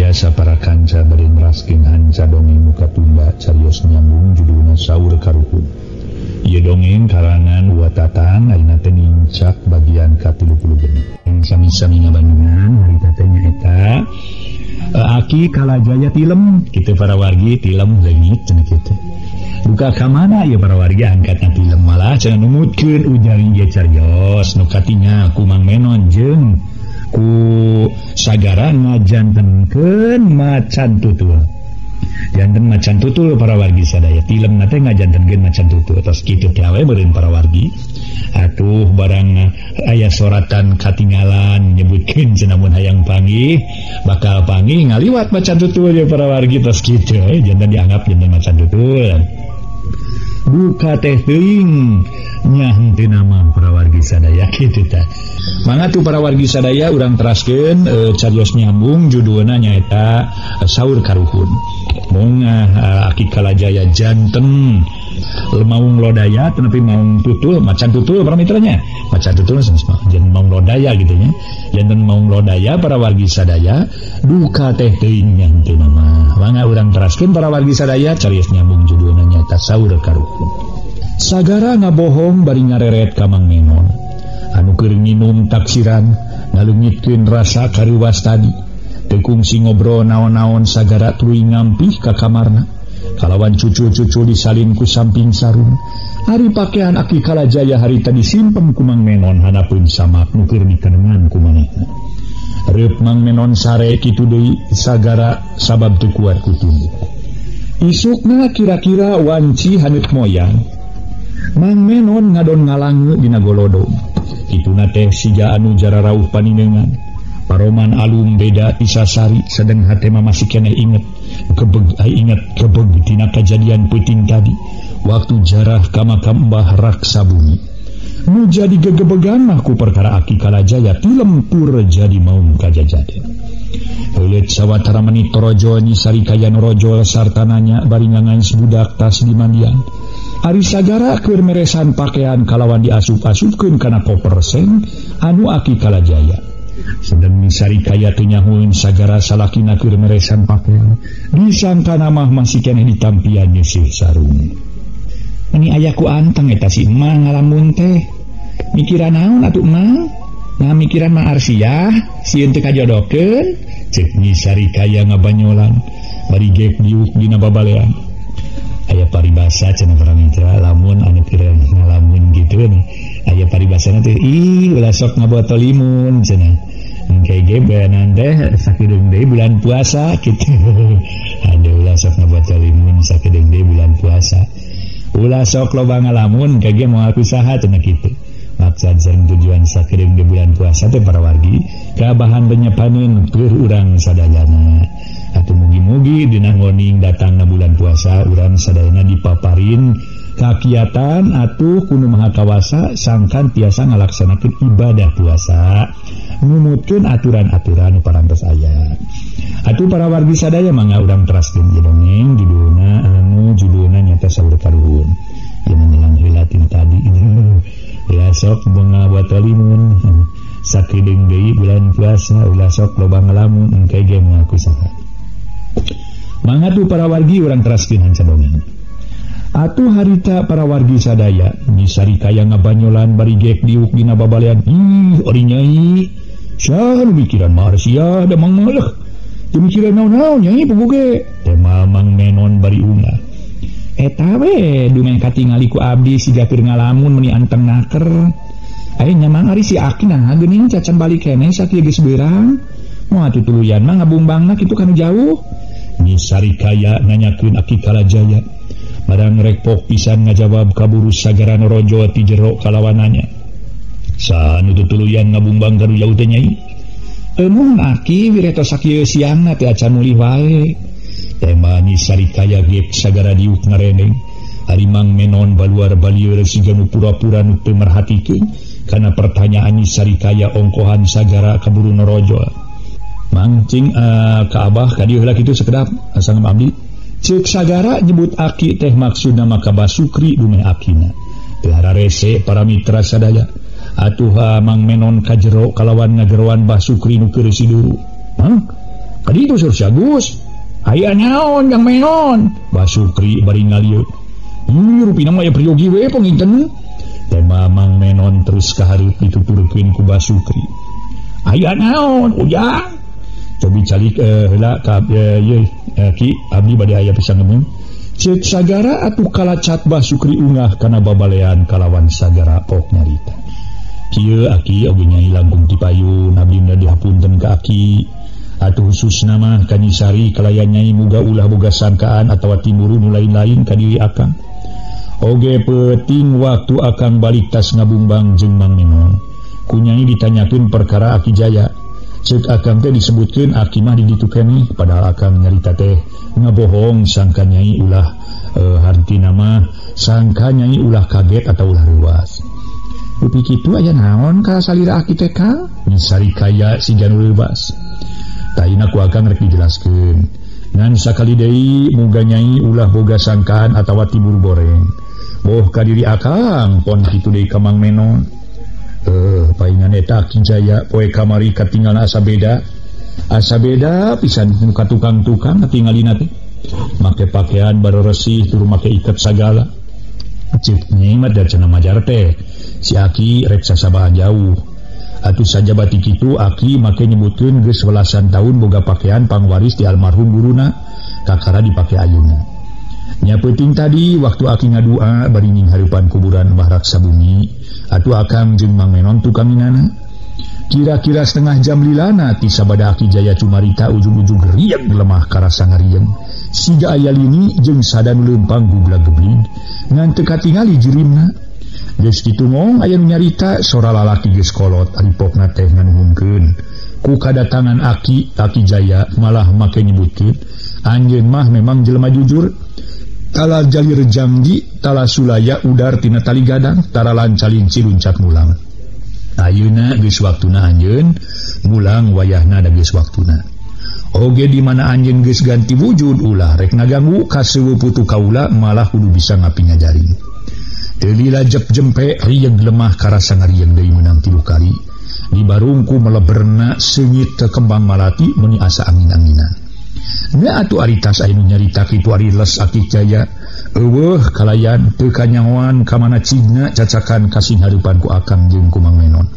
Biasa para kanca bade neraskeun hanca dongeng nu katunda carios nyambung judulna Saur Karuhun. Ieu dongeng karangan Wa Tatang ayeuna teh nincak bagian ka-36. Sami-sami ngabandungan harita teh nyaeta Aki Kalajaya tilem kitu para wargi tilem leungit cenah kitu. Duka ka mana ieu para wargi angkatna tilem malah cenah numutkeun ujang ieu carios nu katingal ku Mang Menon jeung ku sagara ngajantenkeun macan tutul. Janten macan tutul para wargi sadaya tilem na teh ngajantenkeun macan tutul tos kitu teh we meureun para wargi. Atuh barang aya soratan katinggalan nyebutkeun cenah mun hayang panggih bakal panggih ngaliwat macan tutul ya para wargi tos kitu we janten dianggap janten macan tutul. Duka teh teuing nya henteu nama para wargi sadaya kitu tah. Mangga tuh para wargi sadaya urang teraskeun carios nyambung judulna nyaeta Saur Karuhun. Mung Aki Kalajaya janten maung lodaya tapi maung tutul macan tutul para mitranya macan tutul janten maung lodaya gitu nya janten maung lodaya para wargi sadaya duka teh teuing nya henteu nama. Mangga urang teraskeun para wargi sadaya carios nyambung judulna nyaeta Saur Karuhun. Sagara ngabohong bari ngareret ka Mang Menon anu keur nginum taksiran ngalungitkeun rasa karuwas tadi. Teu kungsi ngobrol naon-naon sagara tuluy ngampih ka kamarna kalawan cucu-cucu disalin ku samping sarung. Ari pakaian Aki Kalajaya harita disimpen ku Mang Menon hanapeun samak nu keur dikenengan ku manehna. Reup Mang Menon sare kitu deui sagara sabab teu kuat ku tunduh. Isukna kira-kira wanci haneut moyang Mang Menon ngadon ngalange dina golodong. Kituna teh siga anu jararauh paninengan. Paroman alum beda tisasari sedeng hate mah masih keneh inget kebeg ai inget kebeg tina kajadian peuting tadi waktu jarah ka makam Mbah Raksa Bumi. Nu jadi gegebegan mah ku perkara Aki Kalajaya tilem tur jadi maung kajajaden. Heuleut sawatara menit torojo Nyi Sarikaya norojol sarta nanya bari ngangan budak tas di mandian. Ari sagara keur meresan pakaian kalawan diasup-asupkeun kana koper seng anu Aki Kalajaya. Sedeng Nyi Sarikaya teu nyahueun sagara salakina keur meresan pakaian. Disangkana mah masih keneh ditampian nyeuseut sarung. Meni aya ku anteng eta si emang ngalamun teh. Mikiran naon atuh emang? Nah mikiran Mang Arsiah sieun teu kajodokeun. Ceuk Nyi Sarikaya ngabanyolan bari gek diuk dina babalean. Aya paribasa cenah para mitra lamun anu keur ngalamun kitu nih. Aya paribasana teh ih ulah sok ngabotol limun cenah. Engke ge beanan teh sakideung deui bulan puasa kitu. Aduh ulah sok ngabotol limun sakideung deui bulan puasa. Ulah sok loba ngalamun engke ge moal kusaha cenah kitu. Maksad sareng tujuan sakideung deui bulan puasa teh para wargi kabahan benyepaneun keur urang sadayana. Atuh mugi-mugi dina ngoning datangna bulan puasa urang sadayana dipaparin kakiatan atuh ku Nu Maha Kawasa sangkan tiasa ngalaksanakeun ibadah puasa numutkeun aturan-aturan nu parantos aya. Atuh para wargi sadaya mangga urang teraskeun ieu dongeng judulna anu judulna nyaeta Saur Karuhun. Ieu menjelang heula tin tadi ulah sok bunga botol limun sakideung deui bulan puasa ulah sok loba ngalamun engke ge moal kusaha. Mangga tuh para wargi urang teraskeun hanca dongeng. Atuh harita para wargi sadaya Nyi Sarikaya ngabanyolan bari gek diuk dina babalean. Ih ori nyai saha nu mikiran Mang Arsiah da mang maleh. Teu mikiran naon-naon nyai puguh ge. Teh Mang Menon bari ungah. Eta we dumeh katingali ku abdi siga keur ngalamun meuni anteng naker. Aya nya Mang ari si Aki nah geuning cacan balik keneh sakieu geus beurang. Moal tutuluyan mah ngabungbangna kitu kanu jauh. Nyi Sarikaya nanyakeun Aki Kalajaya. Barang rekpok pisan ngajawab kaburu sagara norojo ti jero kalawananya. Saha nu tutuluyan ngabungbang kanu jauh teh nyai? Eumun Aki wireto sakieu siangna teh acan mulih wae. Tema Nyi Sarikaya gep sagara diuk ngareneng. Ari Mang Menon baluar balieur siga nu pura-pura nu teu merhatikeun kana pertanyaan Nyi Sarikaya ongkohan sagara kaburu norojo. Mang cing ka abah ka dieu heula kitu sakedap asang abdi. Ceuk sagara nyebut aki teh maksudna maka Basukri dumeh akina. Teu hararese para mitra sadaya. Atuh Mang Menon ka jero kalawan ngageroan Basukri nu keur siduru. Mang Kaditu sur si Agus. Aya naon Jang Menon? Basukri bari ngalieu. Rupina mah aya peryogi we panginten. Tema Mang Menon terus kahareup dituturkeun ku Basukri. Aya naon Ujang? Cobi calik heula ka ieu Ki abdi bade aya pisan ngeung. Ceuk sagara atuh kalacat Basukri ungah kana babalean kalawan sagara pok nyarita. Kieu aki oge nyai langkung ti payun abdi mah dihapunten ka aki. Atuh khususna mah ka Nyi Sari kalayan nyai muga ulah boga sangkaan atawa timburu nu lain-lain ka diri akang. Oge peuting waktu akang balik tas ngabungbang jeung Mang Menon. Ku nyai ditanyakeun perkara Aki Jaya. Ceuk akang teh disebutkeun aki mah di ditu keneh padahal akang nyarita teh ngabohong sangka nyai ulah hartina mah sangka nyai ulah kaget atau ulah reuas. Dupi kitu aya naon ka salira aki teh Kang? Nyi Sari kaya siga nu reuas. Taina ku akang rek dijelaskeun. Ngan sakali deui muga nyai ulah boga sangkaan atawa tibur goreng. Boh ka diri akang pon kitu deui ka Mang Menon. Paingan eta Aki Jaya poe kamari katinggal asa beda. Asa beda pisan ka tukang-tukang katingalina teh. Make pakaian bareresih tur make iket sagala. Ceuk nyai mah da cenah majar teh. Si Aki rek sasabaan jauh. Atuh sajabati kitu Aki make nyebutkeun geus welasan tahun boga pakaian pangwaris di almarhum guruna kakara dipake ayeuna. Nya peuting tadi waktu Aki ngadua bari nyinghareupan kuburan Mbah Raksa Bumi, atuh akang jeung Mang Menon tukang minana. Kira-kira setengah jam lilana ti sabada Aki Jaya cumarita ujung-ujung rieg lemah karasa ngarieng. Siga aya lini jeung sada nu leumpang gublag-geblig ngan teu katingali jirimna. Geus kitu ngong aya nu nyarita sora lalaki geus kolot ari pokna teh nganuhunkeun. Ku kadatangan Aki Aki Jaya malah make nyebutkeun anjeun mah memang jelema jujur. Tala jalir jangji, tala sulaya udar tina tali gadang, tara lancalinci luncat mulang. Ayeuna geus waktuna anjeun, mulang wayahna da geus waktuna. Oge di mana anjeun geus ganti wujud ulah rek ngaganggu ka seueuh putu kaula malah kudu bisa ngapi ngajaring. Teu lila jep jempe rieg lemah karasa ngarieng deui meunang 3 kali. Di barungku meleberna seungit ke kembang malati meuni asa angin-anginan. Nya atuh ari tas aya nu nyarita kitu ari les Aki Jaya eueuh kalayan teu kanyahoan ka mana cigna cacakan kasing hareupan ku akang jeung ku Mang Menon.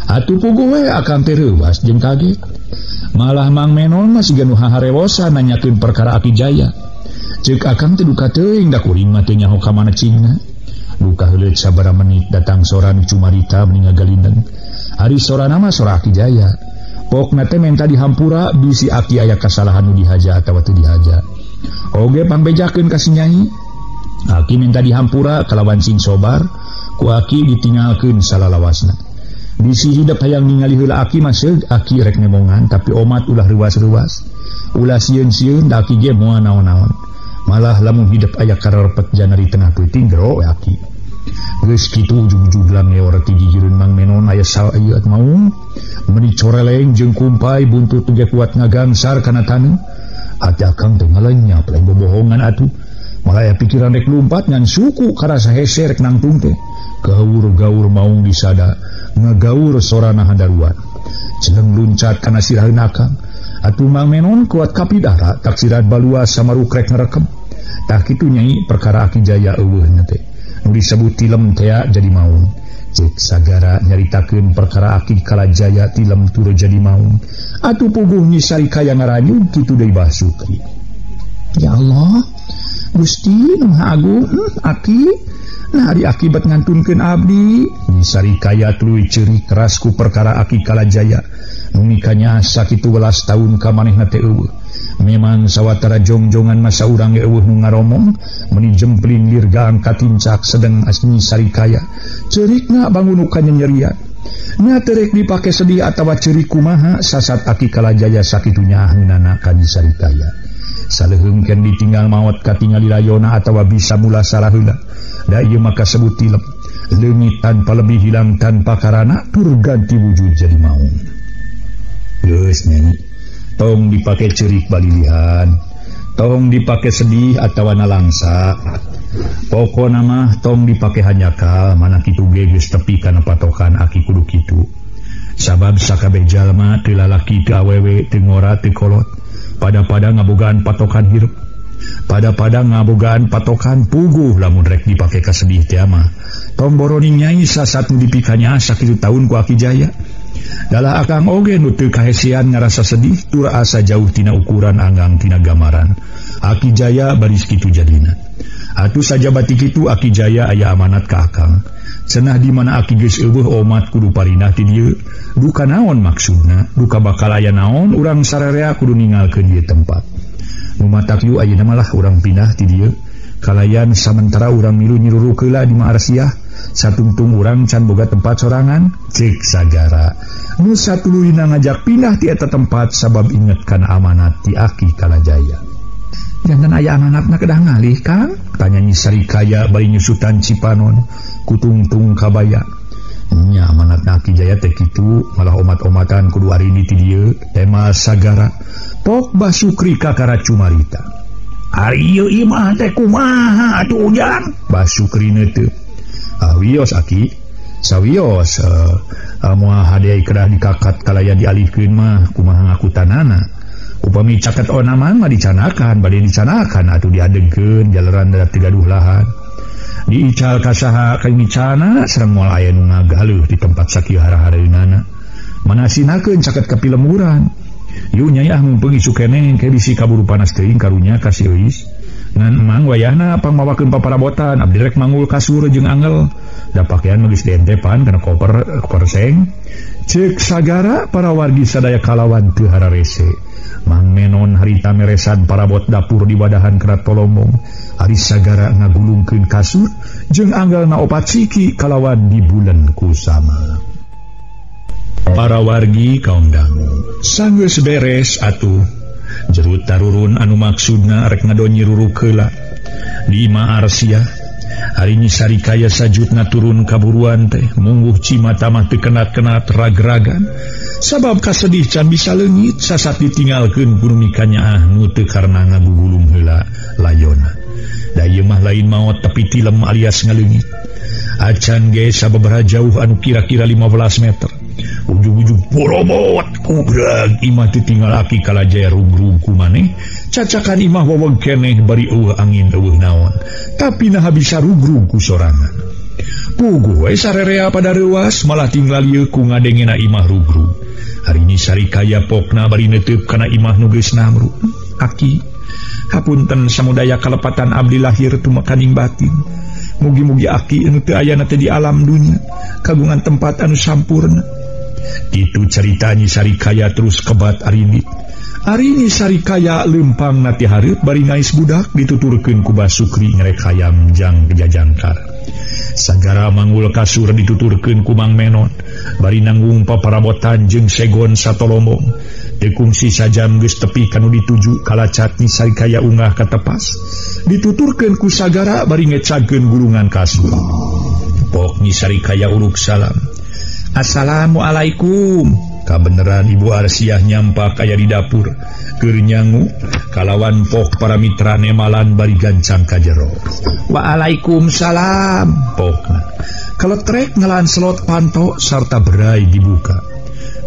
Atuh puguh we akang teh reuwas jeung kaget. Malah Mang Menon mah siga nu haharewosan nanyakeun perkara Aki Jaya. Ceuk akang teh duka teuing da kuring mah teu nyaho ka mana cigna. Duka heuleut sabaraha menit datang sora nu cumarita meni ngagalindeng. Ari sorana mah sora Aki Jaya. Pokna teh menta dihampura bisi aki aya kasalahan nu dihaja atawa teu dihaja. Oge pangbejakeun ka si nyai. Aki minta dihampura kalawan sing sobar, ku aki ditinggalkeun salalawasna. Bisi hidep hayang ningali heula aki mah seug aki rek nemongan tapi omat ulah reuwas-reuwas. Ulah sieun-sieun da aki ge moal naon-naon. Malah lamun hidep aya kararepet janari tengah peuting gero we aki. Geus kitu ujug-ujug langeor ti gigireun Mang Menon aya ieu maung meuni coreleng jeung kumpai buntut ge kuat ngagangsar kana taneuh. Hati akang teh ngalenyap lain bobohongan atuh. Malah aya pikiran rek lumpat ngan suku karasa hese rek nangtung teh. Gaur-gaur maung disada ngagaur sorana handaruan. Celeng luncat kana siraheun akang. Atuh Mang Menon kuat kapidara taksiran baluas samarukrek ngerekem. Tah kitu nyai perkara Aki Jaya eueuhna teh. Nu disebut tilem tea jadi maung. Cek sagara nyaritakeun perkara Aki Kalajaya tilem tur jadi maung. Atuh puguh Nyi Sari kaya ngaranyug kitu deui Basukri. Ya Allah, Gusti nu Maha Agung, aki nah ari akibat ngantunkeun abdi. Nyi Sari kaya tuluy ceurik keras ku perkara Aki Kalajaya. Nu nikahnya sakitu welas taun ka manehna teh eueuh. Memang sawatara jongjongan masa urang ge eueuh nu ngaromong meuni jempling lir gaang katincak sedeng Nyi Sari kaya. Ceurikna bangun nu kanyanyerian. Nya teu rek dipake sedih atawa ceurik kumaha sasat Aki Kalajaya sakitu nyaaheunana ka Nyi Sari kaya. Saleuheung ken ditinggal maot katingali layona atawa bisa mula salah heula. Da ieu mah kasebut tilem. Leungit tanpa lebih hilang tanpa karana tur ganti wujud jadi maung. Geus nyai. Tong dipake ceurik balilihan, tong dipake sedih atawa nalangsa. Pokona mah tong dipake hanyakal, mana kitu ge geus tepi kana patokan aki kudu kitu. Sabab sakabeh jalma teu lalaki teu awewe teu ngora teu kolot pada-pada ngabogaan patokan hirup. Pada-pada ngabogaan patokan puguh lamun rek dipake kasedih teh mah. Tong boroning nyai sasat nu dipikanya sakitu taun ku Aki Jaya. Dalah akang oge nu teu kahesean ngarasa sedih tur asa jauh tina ukuran anggang tina gamaran. Aki Jaya baris kitu jadina. Atuh sajabati kitu Aki Jaya aya amanat ka akang. Cenah di mana aki geus eueuh omat kudu parinah ti dieu. Duka naon maksudna? Duka bakal aya naon urang sararea kudu ninggalkeun ieu tempat. Nu matak yu ayeuna malah urang pindah ti dieu. Kalayan samentara urang milu nyiruruk heula di Ma'arsiah. Satungtung urang can boga tempat sorangan, cek Sagara. Nu satuluyna ngajak pindah ti eta tempat sabab inget kana amanat ti Aki Kalajaya. Jangan aya amanatna kedah ngalih, Kang? Tanya Nyi Sarikaya bari nyusutan cipanon kutungtung kabaya. Nya amanatna Aki Jaya teh kitu, malah omat-omatan kudu arini ti dieu, tema Sagara. Pok Basukri kakara cumarita. Ari ieu imah teh kumaha atuh Ujang? Basukri teu. Ah wios Aki, sawios moal hade kedah dikakat kalayan dialihkeun mah kumaha ngakutanana. Upami caket onaman mah dicanakan, bade dicanakan atuh diadegkeun jalaran da tigaduh lahan. Diical ka saha ka micana sareng moal aya nu ngagaleuh di tempat sakieu hara-hareunana. Manasinakeun caket ka pilemuran. Yu nyai ah mumpung isuk keneh ke bisi kaburu panas teuing karunya ka si Euis. Ngan emang wayahna pangmawakeun paparabotan abdi rek manggul kasur jeung angel. Da pakaian mah geus dientepan kana koper koper seng. Ceuk Sagara para wargi sadaya kalawan teu hararese. Mang Menon harita meresan parabot dapur di wadahan kerat tolomong. Ari Sagara ngagulungkeun kasur jeung anggelna opat siki kalawan dibulen ku sama. Para wargi kaum dangu sanggeus beres atuh jerut tarurun anu maksudna rek ngadon nyiruruk heula di Imah Arsiah. Ari Nyi Sarikaya sajutna turun kaburuan teh mungguh cimata mah teu kenat-kenat rag-ragan sabab kasedih can bisa leungit sasat ditinggalkeun ku nu mikanyaah nu teu karna ngagugulung heula layona. Da ieu mah lain maot tapi tilem alias ngaleungit. Acan ge sababaraha jauh anu kira-kira 15 meter. Ujug-ujug borobot kubrag imah ditinggal Aki Kalajaya rugrug ku maneh cacakan imah weweg keneh bari eueuh angin eueuh naon tapi naha bisa rugrug ku sorangan. Puguh we sarerea pada reuas malah tinggal ieu ku ngadengena imah rugrug. Hari Nyi Sarikaya pokna bari neuteub kana imah nu geus namru. Aki hapunten samudaya kalepatan abdi lahir tumekaning batin. Mugi-mugi aki anu teu ayana teh di alam dunya kagungan tempat anu sampurna. Itu cerita Nyi Sarikaya terus kebat arini. Ari Nyi Sarikaya lempang nati hareup bari ngais budak dituturkeun ku Basukri ngerek hayam jang kejajangkar. Sagara manggul kasur dituturkeun ku Mang Menon bari nanggung paparabotan jeung segon satolombong. Teu kungsi sajam geus tepi kanu dituju kalacat Nyi Sarikaya unggah ka tepas. Dituturkeun ku Sagara bari ngecagkeun gulungan kasur. Pok Nyi Sarikaya uruk salam. Assalamualaikum. Kabeneran Ibu Arsiah nyampak aya di dapur keur nyangu kalawan pok para mitra nemalan bari gancang ka jero. Waalaikumsalam pokna. Kaletrek ngelan slot panto sarta berai dibuka.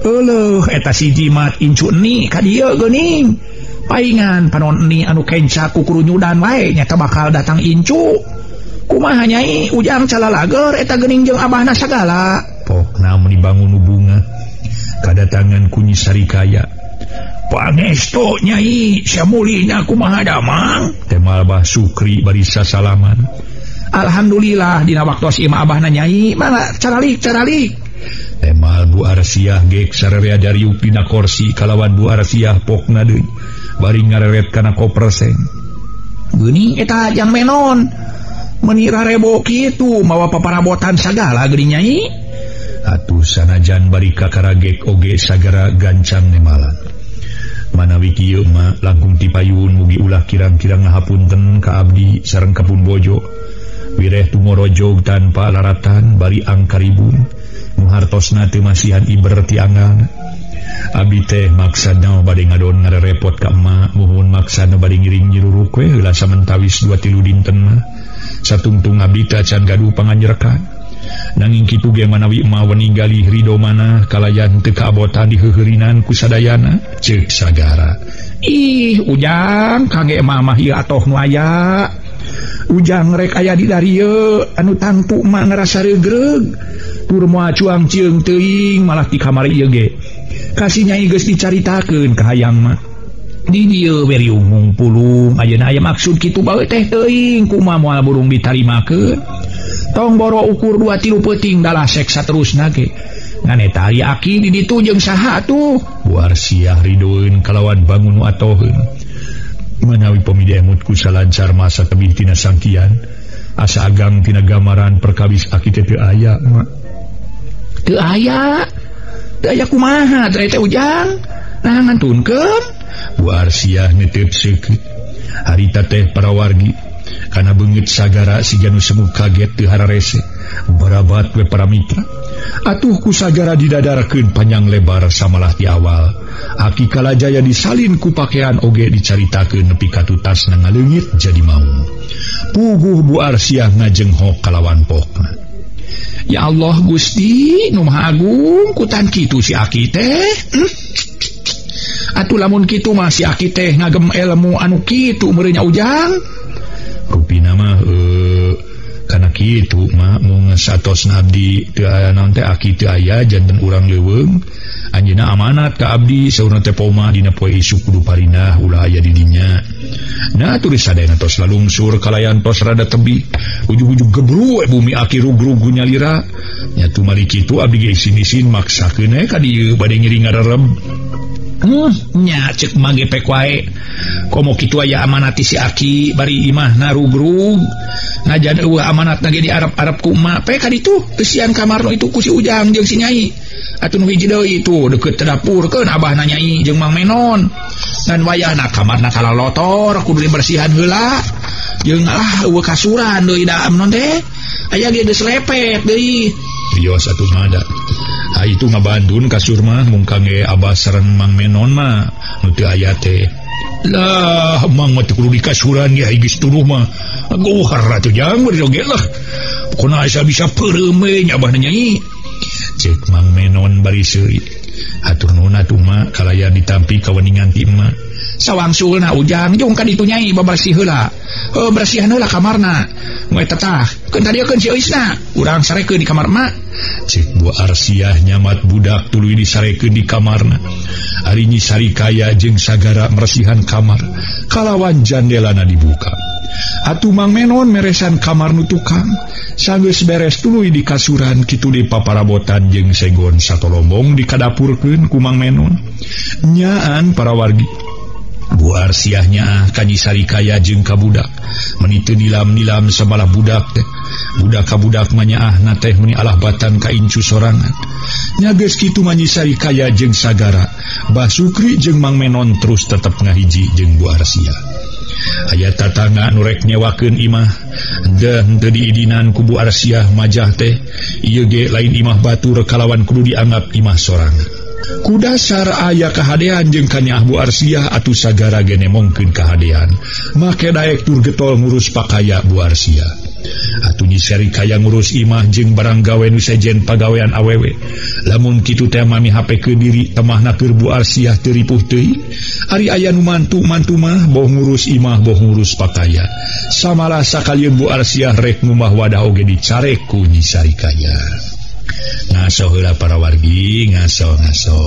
Euleuh eta si jimat incu eni ka dieu geuning. Paingan panon eni anu kenca kukurunyudan wae nyata bakal datang incu. Kumaha nyai Ujang calalager eta geuning jeung abahna sagala. Pokna meuni bangun bunga kadatangan ku Nyi Sarikaya. Pangesto nyai samulina kumaha damang? Temal Bah Sukri bari sasalaman. Alhamdulillah dina waktos imah abahna nyai mangga caralik-caralik. Temal Bu Arsiah gek sararea dariuk dina korsi kalawan Bu Arsiah pokna deui bari ngareret kana koper seng. Geuning eta jang Menon meuni rarebo kitu mawa paparabotan sagala geuning nyai. Atuh sanajan bari kakaragek oge sagara gancang nemalan. Manawi kieu mah langkung tipayun mugi ulah kirang-kirang ngahapunten ka abdi sareng ka pun bojo. Wireh tumorojog tanpa laratan bari angkaribun nu hartosna teu masihan iber ti anggalna. Abi teh maksana bade ngadon ngarerepot ka emak, muhun maksana bade ngiring nyiruruk we heula samentawis 2-3 dinten mah. Satungtung abdi teh acan gaduh panganjerekan. Nanging kitu ge manawi emak wening galih ridho manah kalayan teu kaabotan diheuheurinan ku sadayana ceuk Sagara. Ih Ujang kangge emak mah ieu atoh nu aya. Ujang rek aya di darieu anu tangtu emak ngarasa regreg. Tur moal cuang cieung teuing malah ti kamari ieu ge. Kasih nyai geus dicaritakeun ka hayang mah. Di dieu we riung pulung ayeuna aya maksud kitu bae teh teuing kumaha moal burung ditarimakeun. Tong boro ukur 2-3 peuting dalah sek saterusna ge. Ngan eta ari aki di ditu jeung saha atuh? Bu Arsiah ridoeun kalawan bangun nu atoheun. Manawi pami diemut ku salancar masa tebih tina sangkian, asa agang tina gamaran perkawis aki teh teu aya mak. Teu aya. Teu aya kumaha teh Ujang? Nah ngantunkeun. Bu Arsiah netep seukeut. Harita teh para wargi kana beungeut Sagara siga nu semu kaget teu hararese. Barabat we para mitra. Atuh ku Sagara didadarkeun panjang lebar samalah ti awal. Aki Kalajaya disalin ku pakean oge dicaritakeun nepi ka tutasna ngaleungit jadi maung. Puguh Bu Arsiah ngajenghok kalawan pokna. Ya Allah Gusti, nu Maha Agung, kutan kitu si aki teh. Atuh lamun kitu mah si aki teh ngagem ilmu anu kitu meureun nya Ujang. Rupina mah kana kitu mah mung satosna abdi teu aya naon teh aki teu aya janten urang leuweung. Anjeunna amanat ka abdi saurna teh poma dina poe isuk kudu parindah ulah aya di dinya. Nah tulis sadayana tos lalungsur kalayan tos rada tebi. Ujug-ujug gebru we bumi aki rugrug nyalira. Nya tumari kitu abdi ge isin-isin maksakeun we ka dieu bade ngiring ngarerem. Nya cek mah ge pek wae. Komo kitu aya amanat si aki bari imahna rugrug. Najan eueuh amanatna ge diarep-arep ku emak pe ka ditu eusian kamarno itu ku si Ujang jeung si Nyai. Atuh nu hiji deui itu deukeut dapur keun abahna Nyai jeung Mang Menon. Ngan wayahna kamarna kalalotor kudu dibersihan heula. Jeung ah eueuh kasuran deui da amnon teh. Aya ge geus lepet deui. Rios atuh mah da. Ha itu ngabandun kasur mah mung kangge abah sareng Mang Menon mah nu teu aya teh. Lah mang mah teu kudu dikasuran ge geus tuduh mah. Gohar atuh jang bari oge lah. Pokona asa bisa peureum we nya abahna Nyai. Cek Mang Menon bari seuri. Hatur nuhun atuh mak kalayan ditampi kaweningan ti emak. Sawangsulna Ujang jung ka ditu Nyai babersih heula. Heuh bersihan heula kamarna. Nu eta tah keun tadiekeun si Eusna. Urang sarekeun di kamar emak. Cek Bu Arsiah nyamat budak tuluy disarekeun di kamarna. Ari Nyi Sarikaya jeung Sagara meresihan kamar kalawan jandelana dibuka. Atuh Mang Menon meresan kamar nu tukang. Sanggeus beres tuluy di kasuran kitu di paparabotan jeung segon satolombong dikadapurkeun ku Mang Menon. Nyaan para wargi. Bu Arsiah nyaah ka Nyi Sarikaya jeung ka budak. Meni teu nilam-nilam samalah budak teh. Budak ka budak mah nyaahna teh meni alah batan ka incu sorangan. Nya geus kitu mah Nyi Sarikaya jeung Sagara, Bah Sukri jeung Mang Menon terus tetep ngahiji jeung Bu Arsiah. Aya tatangga nu rek nyewakeun imah deh henteu diidinan ku Bu Arsiah majah teh ieu ge lain imah batur kalawan kudu dianggap imah sorangan. Ku dasar aya kahadean jeung kanyaah Bu Arsiah atuh Sagara ge nemongkeun kahadean make daek tur getol ngurus pakaya Bu Arsiah. Atuh Nyi Sarikaya ngurus imah jeung barang gawe nu sejen pagawean awewe. Lamun kitu teh mami hapekeun diri temahna keur Bu Arsiah teu ripuh teuing. Ari aya nu mantu-mantu mah boh ngurus imah boh ngurus pakaya. Samalah sakalieun Bu Arsiah rek ngumah wadah oge dicarek ku Nyi Sarikaya. Ngaso heula para wargi, ngaso-ngaso.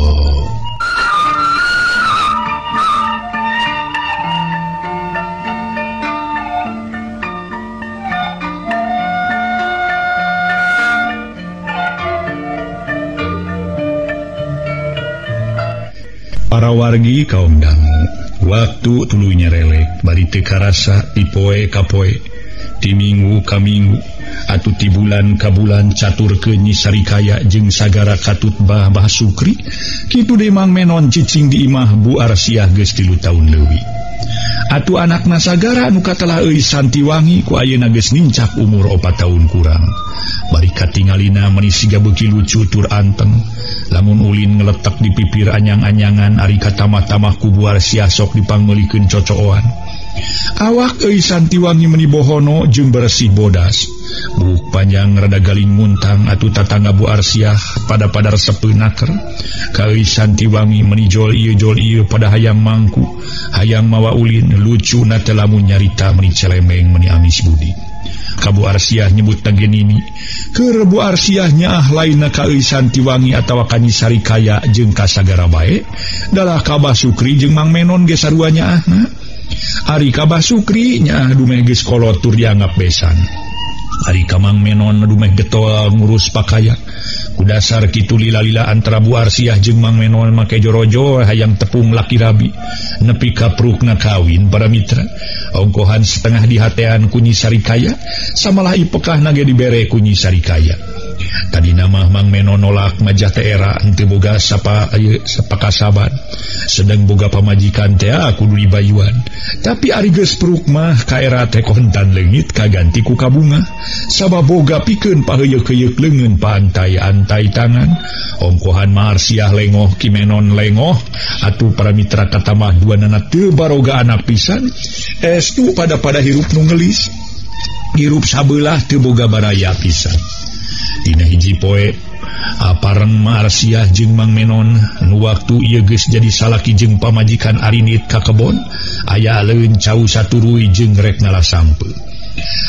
Para wargi kaum dangu, waktu tuluy nyerelek bari teu karasa ti poe ka poe, ti minggu ka minggu, atuh ti bulan ka bulan caturkeun Nyi Sarikaya jeung Sagara katut Bah Bah Sukri, kitu deui Mang Menon cicing di imah Bu Arsiah geus 3 taun leuwih. Atuh anakna Sagara nu katelah euy Santiwangi ku ayeuna geus nincak umur 4 tahun kurang. Bari katingalina meni siga beuki lucu tur anteng. Lamun ulin ngeletak di pipir anyang-anyangan ari katamah-tamah ku Bu Arsiah sok dipangmeulikeun cocooan. Awak euy Santiwangi meni bohono jeung bersih bodas. Buuk panjang rada galing muntang atuh tatangga Bu Arsiah pada pada resepeun naker. Ka Euy Santiwangi meni jol ieu pada hayang mangku, hayang mawa ulin lucu na teh lamun nyarita meni celemeng meni amis budi. Ka Bu Arsiah nyebut teh nini. Keur Bu Arsiah nyaah lainna ka Euy Santiwangi atawa ka Nyi Sarikaya jeung ka sagara bae, dalah ka Bah Sukri jeung Mang Menon ge sarua nyaahna. Ari ka Bah Sukri nyaah dumeh geus kolot tur dianggap besan. Ari ka Mang Menon dumeh getol ngurus pakaya. Ku dasar kitu lila-lila antara Bu Arsiah jeung Mang Menon make jorojo hayang tepung laki rabi. Nepi ka prukna kawin para mitra. Ongkohan setengah dihatean ku Nyi Sarikaya, samalah ipekahna ge dibere ku Nyi Sarikaya. Tadina mah Mang Menon nolak majah teh era henteu boga sapa ieu sapakasaban. Sedang boga pamajikan teh kudu dibayuan. Tapi ari geus pruk mah ka era teh kontan leungit kaganti ku kabunga. Sabab boga pikeun paheuyeuk-heuyeuk leungeun pantai-antai tangan. Ongkohan Marsiah lengoh Ki Menon lengoh atuh para mitra katamah duanana teu baroga anak pisan. Estu pada-pada hirup nu ngelis. Hirup sabelah teu boga baraya pisan. Dina hiji poe apareng Marsiah jeung Mang Menon nu waktu ieu geus jadi salaki jeung pamajikan arinit ka kebon aya leun cau saturuy jeung rek ngala sampeu.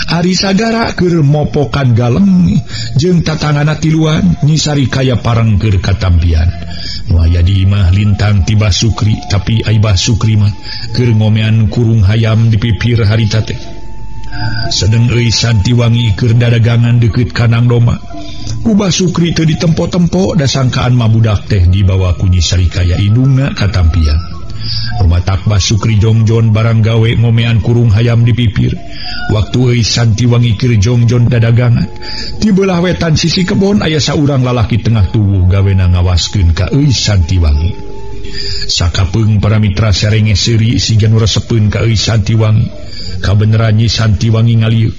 Ari Sagara keur mopokan galeng jeung tatangana tiluan Nyi Sarikaya pareng keur katampian. Nu aya di imah lintang ti Bah Sukri tapi ai Bah Sukri mah keur ngomean kurung hayam di pipir harita teh. Sedeng Euy Santiwangi keur dadagangan deukeut kandang domba. Ku Bah Sukri teu ditempo-tempo dasangkaan mah budak teh dibawa ku Nyi Sarikaya indungna katampian. Rumatak Bah Sukri jongjon barang gawe ngomean kurung hayam di pipir. Waktu Euy Santiwangi keur jongjon dadagangan, di belah wetan sisi kebon aya saurang lalaki tengah tubuh gawena ngawaskeun ka Euy Santiwangi. Sakapeung para mitra serenge seuri siga nu resepeun ka Euy Santiwangi. Kabeneran Nyi Santiwangi ngalieu.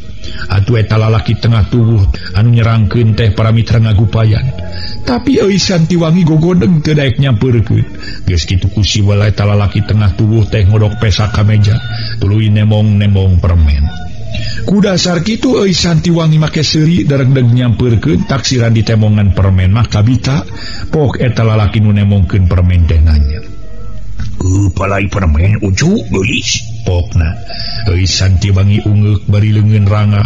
Atuh eta lalaki tengah tubuh anu nyerangkeun teh para mitra ngagupayan. Tapi Euy Santiwangi gogodeng teu daek nyampeurkeun. Geus kitu ku si wala eta lalaki tengah tubuh teh ngodok pesak ka meja, tuluy nemong-nemong permen. Ku dasar kitu Euy Santiwangi make seuri daregdeg nyampeurkeun taksiran ditemongan permen mah kabita. Pok eta lalaki nu nemongkeun permen teh nanya. Palai permen ucu geulis pokna. Euy Santiwangi ungeuk bari leungeun rangah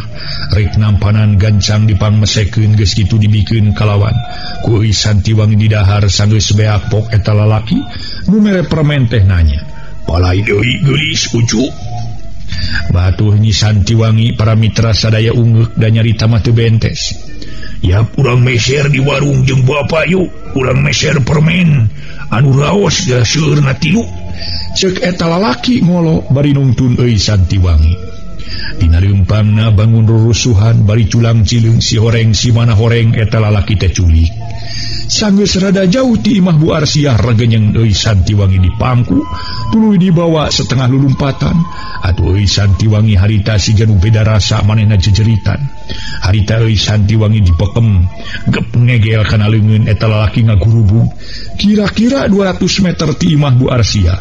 rek nampanan gancang dipangmesekeun geus kitu dibikeun kalawan. Ku Euy Santiwangi didahar sanggeus beak pok eta lalaki nu mere permen teh nanya. Palai deui geulis ucu. Batuh Nyi Santiwangi para mitra sadaya ungeuk da nyarita mah teu bentes. Ya urang meser di warung jeung bapa yuk, urang meser permen anu raos da seueurna tilu. Ceuk eta lalaki ngolo bari nungtun Euy Santiwangi. Dina leumpangna bangun rurusuhan bari culang cileung si horeng si mana horeng eta lalaki teh culik. Sanggeus rada jauh ti imah Bu Arsiah regenyeng Euy Santiwangi di pangku tuluy dibawa setengah lulumpatan. Atuh Euy Santiwangi harita siga nu beda rasa manehna jejeritan. Harita Euy Santiwangi dipekem gep ngegel kana leungeun eta lalaki ngagurubung kira-kira 200 meter ti imah Bu Arsiah.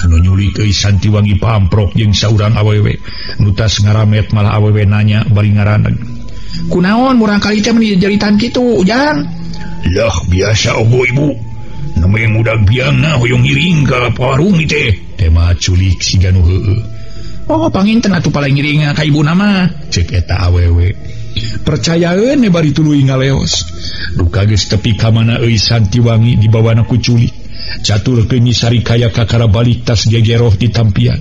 Anu nyulik Euy Santiwangi pamprok jeung saurang awewe nu tas ngaramet malah awewe nanya bari ngaraneg. Kunaon murang kali teh meni jeritan kitu Ujang? Lah biasa ogo ibu. Namanya muda biangna hoyong ngiring ka warung teh. Tema culik siga nu heueuh. Oh panginten atuh paling ngiring ka ibuna mah. Ceuk eta awewe. Percayaeun bari tuluy ngaleos. Duka geus tepi ka mana Euy Santiwangi dibawana ku culik. Catur ke Nyi Sarikaya kakara balik tas gegeroh di tampian.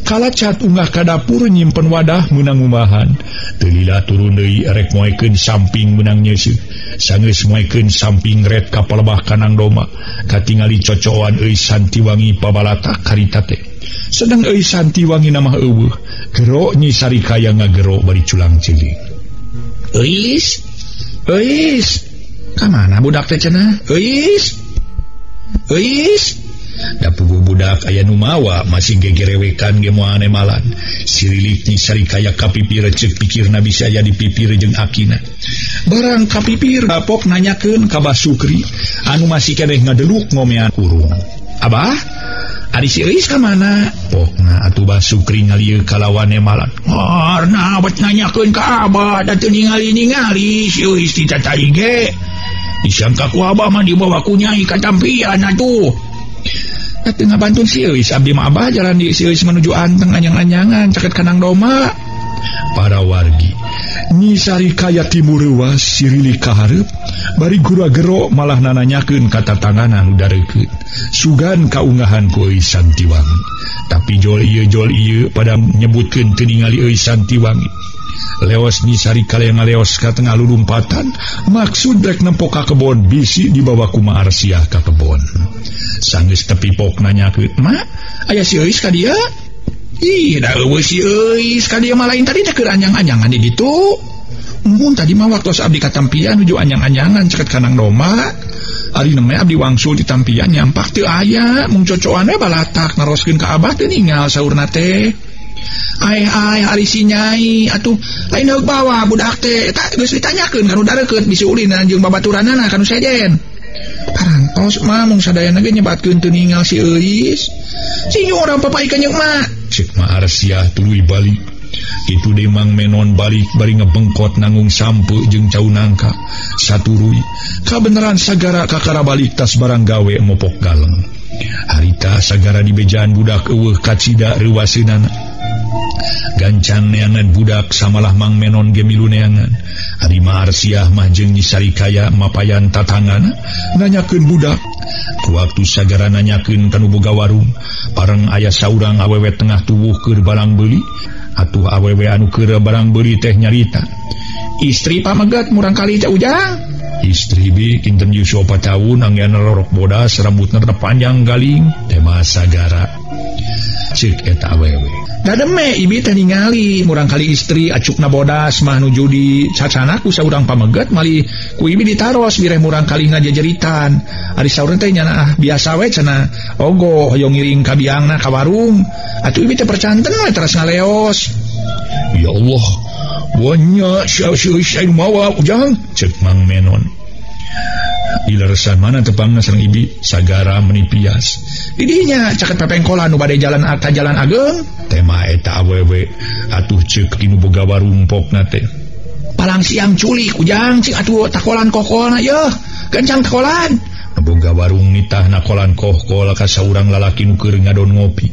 Kalacat unggah ka dapur nyimpen wadah meunang ngumahan. Teu lila turun deui rek moekeun samping meunang nyeuseuh. Sanggeus moekeun samping ret ka palebah kanang doma. Katingali cocoan Euy Santiwangi pabalatak harita teh. Sedang Euy Santiwangi namah eueuh. Gero Nyi Sarikaya ngagero bari culang ciling. Euis, Euis, ka mana budak teh cenah? Euis. Euis, da puguh budak aya nu mawa masih gegerewekan ge moal nemalan. Sirilik Nyi Sarikaya kapipir ceuk pikirna bisa aya di pipir jeung akina. Barang kapipir apok nanyakeun ka Bah Sukri anu masih keneh ngadeluk ngomean kurung. Abah, Ari si Euis ka mana? Pokna atuh Bah Sukri ngalieu kalawan emalan. Arna bet nanyakeun ka Abah da teu ningali-ningali si Euis ti tatadi ge. Disangka ku Abah mah dibawa ku nyai ka tampian atuh. Teu ngabantun si Euis abdi mah Abah jalan di si Euis menuju anteng anyang-anyangan caket kanang doma. Para wargi Nyi Sarikaya timur reuas sirili ka hareup bari gura-gero malah nananyakeun ka tatangana nu dareukeut. Sugan kaungahan ku Euis Santiwangi. Tapi jol ieu pada nyebutkeun teu ningali Euis Santiwangi. Leos Nyi Sarikaya ngaleos ka tengah lulumpatan maksud rek nempo ka kebon bisi dibawa ku Ma Arsiah ka kebon. Sanggeus tepi pok nanyakeun, "Ma, aya si Euis ka dieu?" Ih, da eueuh si Euis ka dieu mah lain tadi teh keur anyang-anyangan di ditu. Mun tadi mah waktu abdi katampian nuju anyang-anyangan caket kanang doma. Ari neme abdi wangsul di tampian nyampak teu aya, mung cocoan we balatak naroskeun ka Abah teu ningal saurna teh. Ai-ai ari si nyai atuh lain heug bawa budak teh eta geus ditanyakeun ka nu dareukeut bisi ulin jeung babaturanana ka nu sejen. Parantos mah mung sadayana ge nyebatkeun teu ningal si Euis. Sing urang papaikan jeung mak. Cek Ma Arsiah tuluy balik. Kitu deui Mang Menon balik bari ngebengkot nanggung sampe jeung cau nangka. Saturuy kabeneran sagara kakara balik tas barang gawe mopok galeng. Harita sagara dibejaan budak eueuh kacida reuwaseunana. Gancang neangan budak samalah Mang Menon ge milu neangan. Ari Ma Arsiah mah jeung Nyi Sarikaya mapayan tatangana nanyakeun budak. Ku waktu sagara nanyakeun ka nu boga warung, pareng aya saurang awewe tengah tuwuh keur barang beuli. Atuh awewe anu keur barang beuli teh nyarita, "Istri pamegat murang kali teh Ujang." Istri bi kinten yuswa 4 tahun anggeana rorok bodas rambutna panjang galing tema sagara. Ceuk eta awewe. Dademe ibi teh ningali murang kali istri acukna bodas mah nuju di cacana ku saurang pameget mali ku ibi ditaros bireh murang kali ngajejeritan. Ari saurang teh nyana ah biasa we cenah ogo hoyong ngiring ka biangna ka warung. Atuh ibi teh percanten we teras ngaleos. Ya Allah, banyak sia-sia mawa Ujang, cek Mang Menon. Dileresan mana tepangna sareng ibi sagara menipias. Didinya caket pepengkolan nu bade jalan ka jalan ageng. Tema eta awewe atuh ceuk nu boga warung pokna teh. Palang siang culik Ujang cik atuh takolan kokolna yeuh, gancang takolan. Boga warung nitah nakolan kohkol ka saurang lalaki nu keur ngadon ngopi.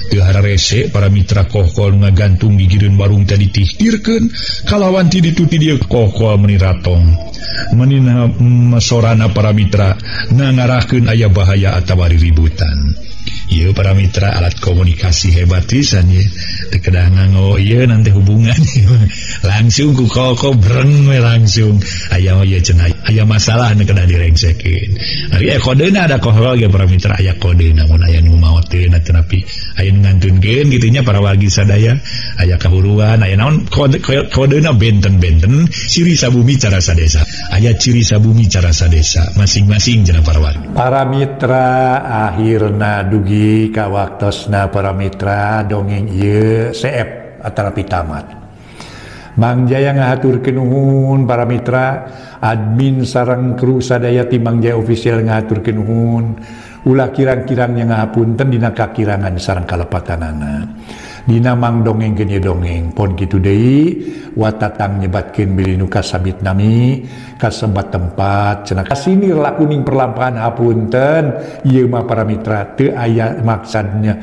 Teu hararese para mitra kohkol nu ngagantung gigireun warung teh ditihtirkeun kalawan ti ditu ti dieu kohkol meuni ratong. Menina sorana para mitra nangarahkeun aya bahaya atawa riributan. Ieu para mitra alat komunikasi hebat pisan ye. Teu kedah nganggo ieu nanti hubungan langsung ku koko breng we langsung. Aya ieu cenah aya masalah nu kedah direngsekeun. Ari kodena ada kohol ge para mitra aya kodena mun aya nu maoteun atanapi aya nu ngantunkeun kitu nya para wargi sadaya aya kahuruan aya naon kode kodena benten-benten ciri sabumi cara sadesa. Aya ciri sabumi cara sadesa masing-masing cenah para wargi. Para mitra akhirna dugi ka waktosna para mitra dongeng ieu seep atanapi tamat. Mang Jaya ngahaturkeun nuhun para mitra, admin sareng kru sadaya ti Mang Jaya Official ngahaturkeun nuhun. Ulah kirang-kirangnya ngahapunten dina kakirangan sareng kalepatanana. Dina mang dongengkeun ieu dongeng pon kitu deui watatang nyebatkeun bilih nu kasabit nami kasebat tempat cenah kasinir lakuning perlampahan hapunten ieu mah para mitra teu aya maksadnya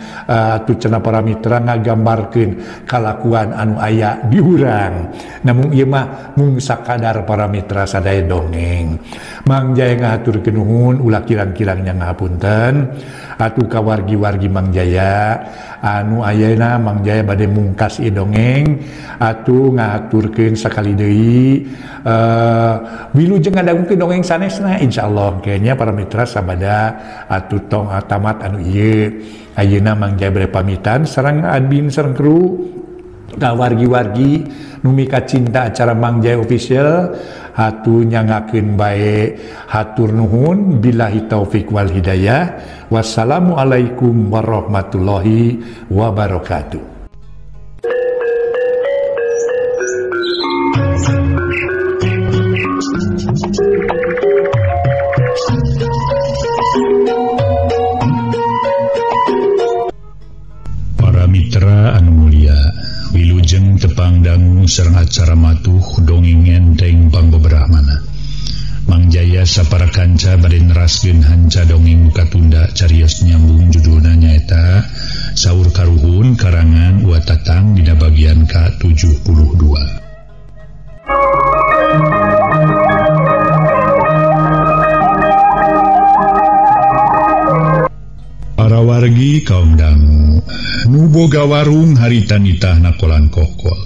tu cenah para mitra ngagambarkeun kalakuan anu aya di urang namun ieu mah mung sakadar para mitra sadaya dongeng. Mang Jaya ngahaturkeun nuhun ulah kirang-kirangnya ngahapunten atuh ka wargi-wargi Mang Jaya anu ayeuna Mang Jaya bade mungkas ieu dongeng atuh ngahaturkeun sakali deui wilujeng ngadangukeun dongeng sanesna insyaallah kayaknya para mitra sabada atuh tong tamat anu ieu ayeuna Mang Jaya bade pamitan sareng admin sareng kru ka wargi-wargi nu mika cinta acara Mang Jaya Official hatu nyangakeun bae hatur nuhun billahi taufik wal hidayah wassalamualaikum warahmatullahi wabarakatuh. Para mitra anu mulia, wilujeng tepang dangu sareng acara matuh dongeng enteng pangbeberahmana. Mang Jaya sapara kanca bade neraskeun hanca dongeng nu katunda carios nyambung judulna nyaeta Saur Karuhun karangan Wa Tatang dina bagian ka-72. Para wargi kaum dangu nu boga warung harita nitah nakolan kokol.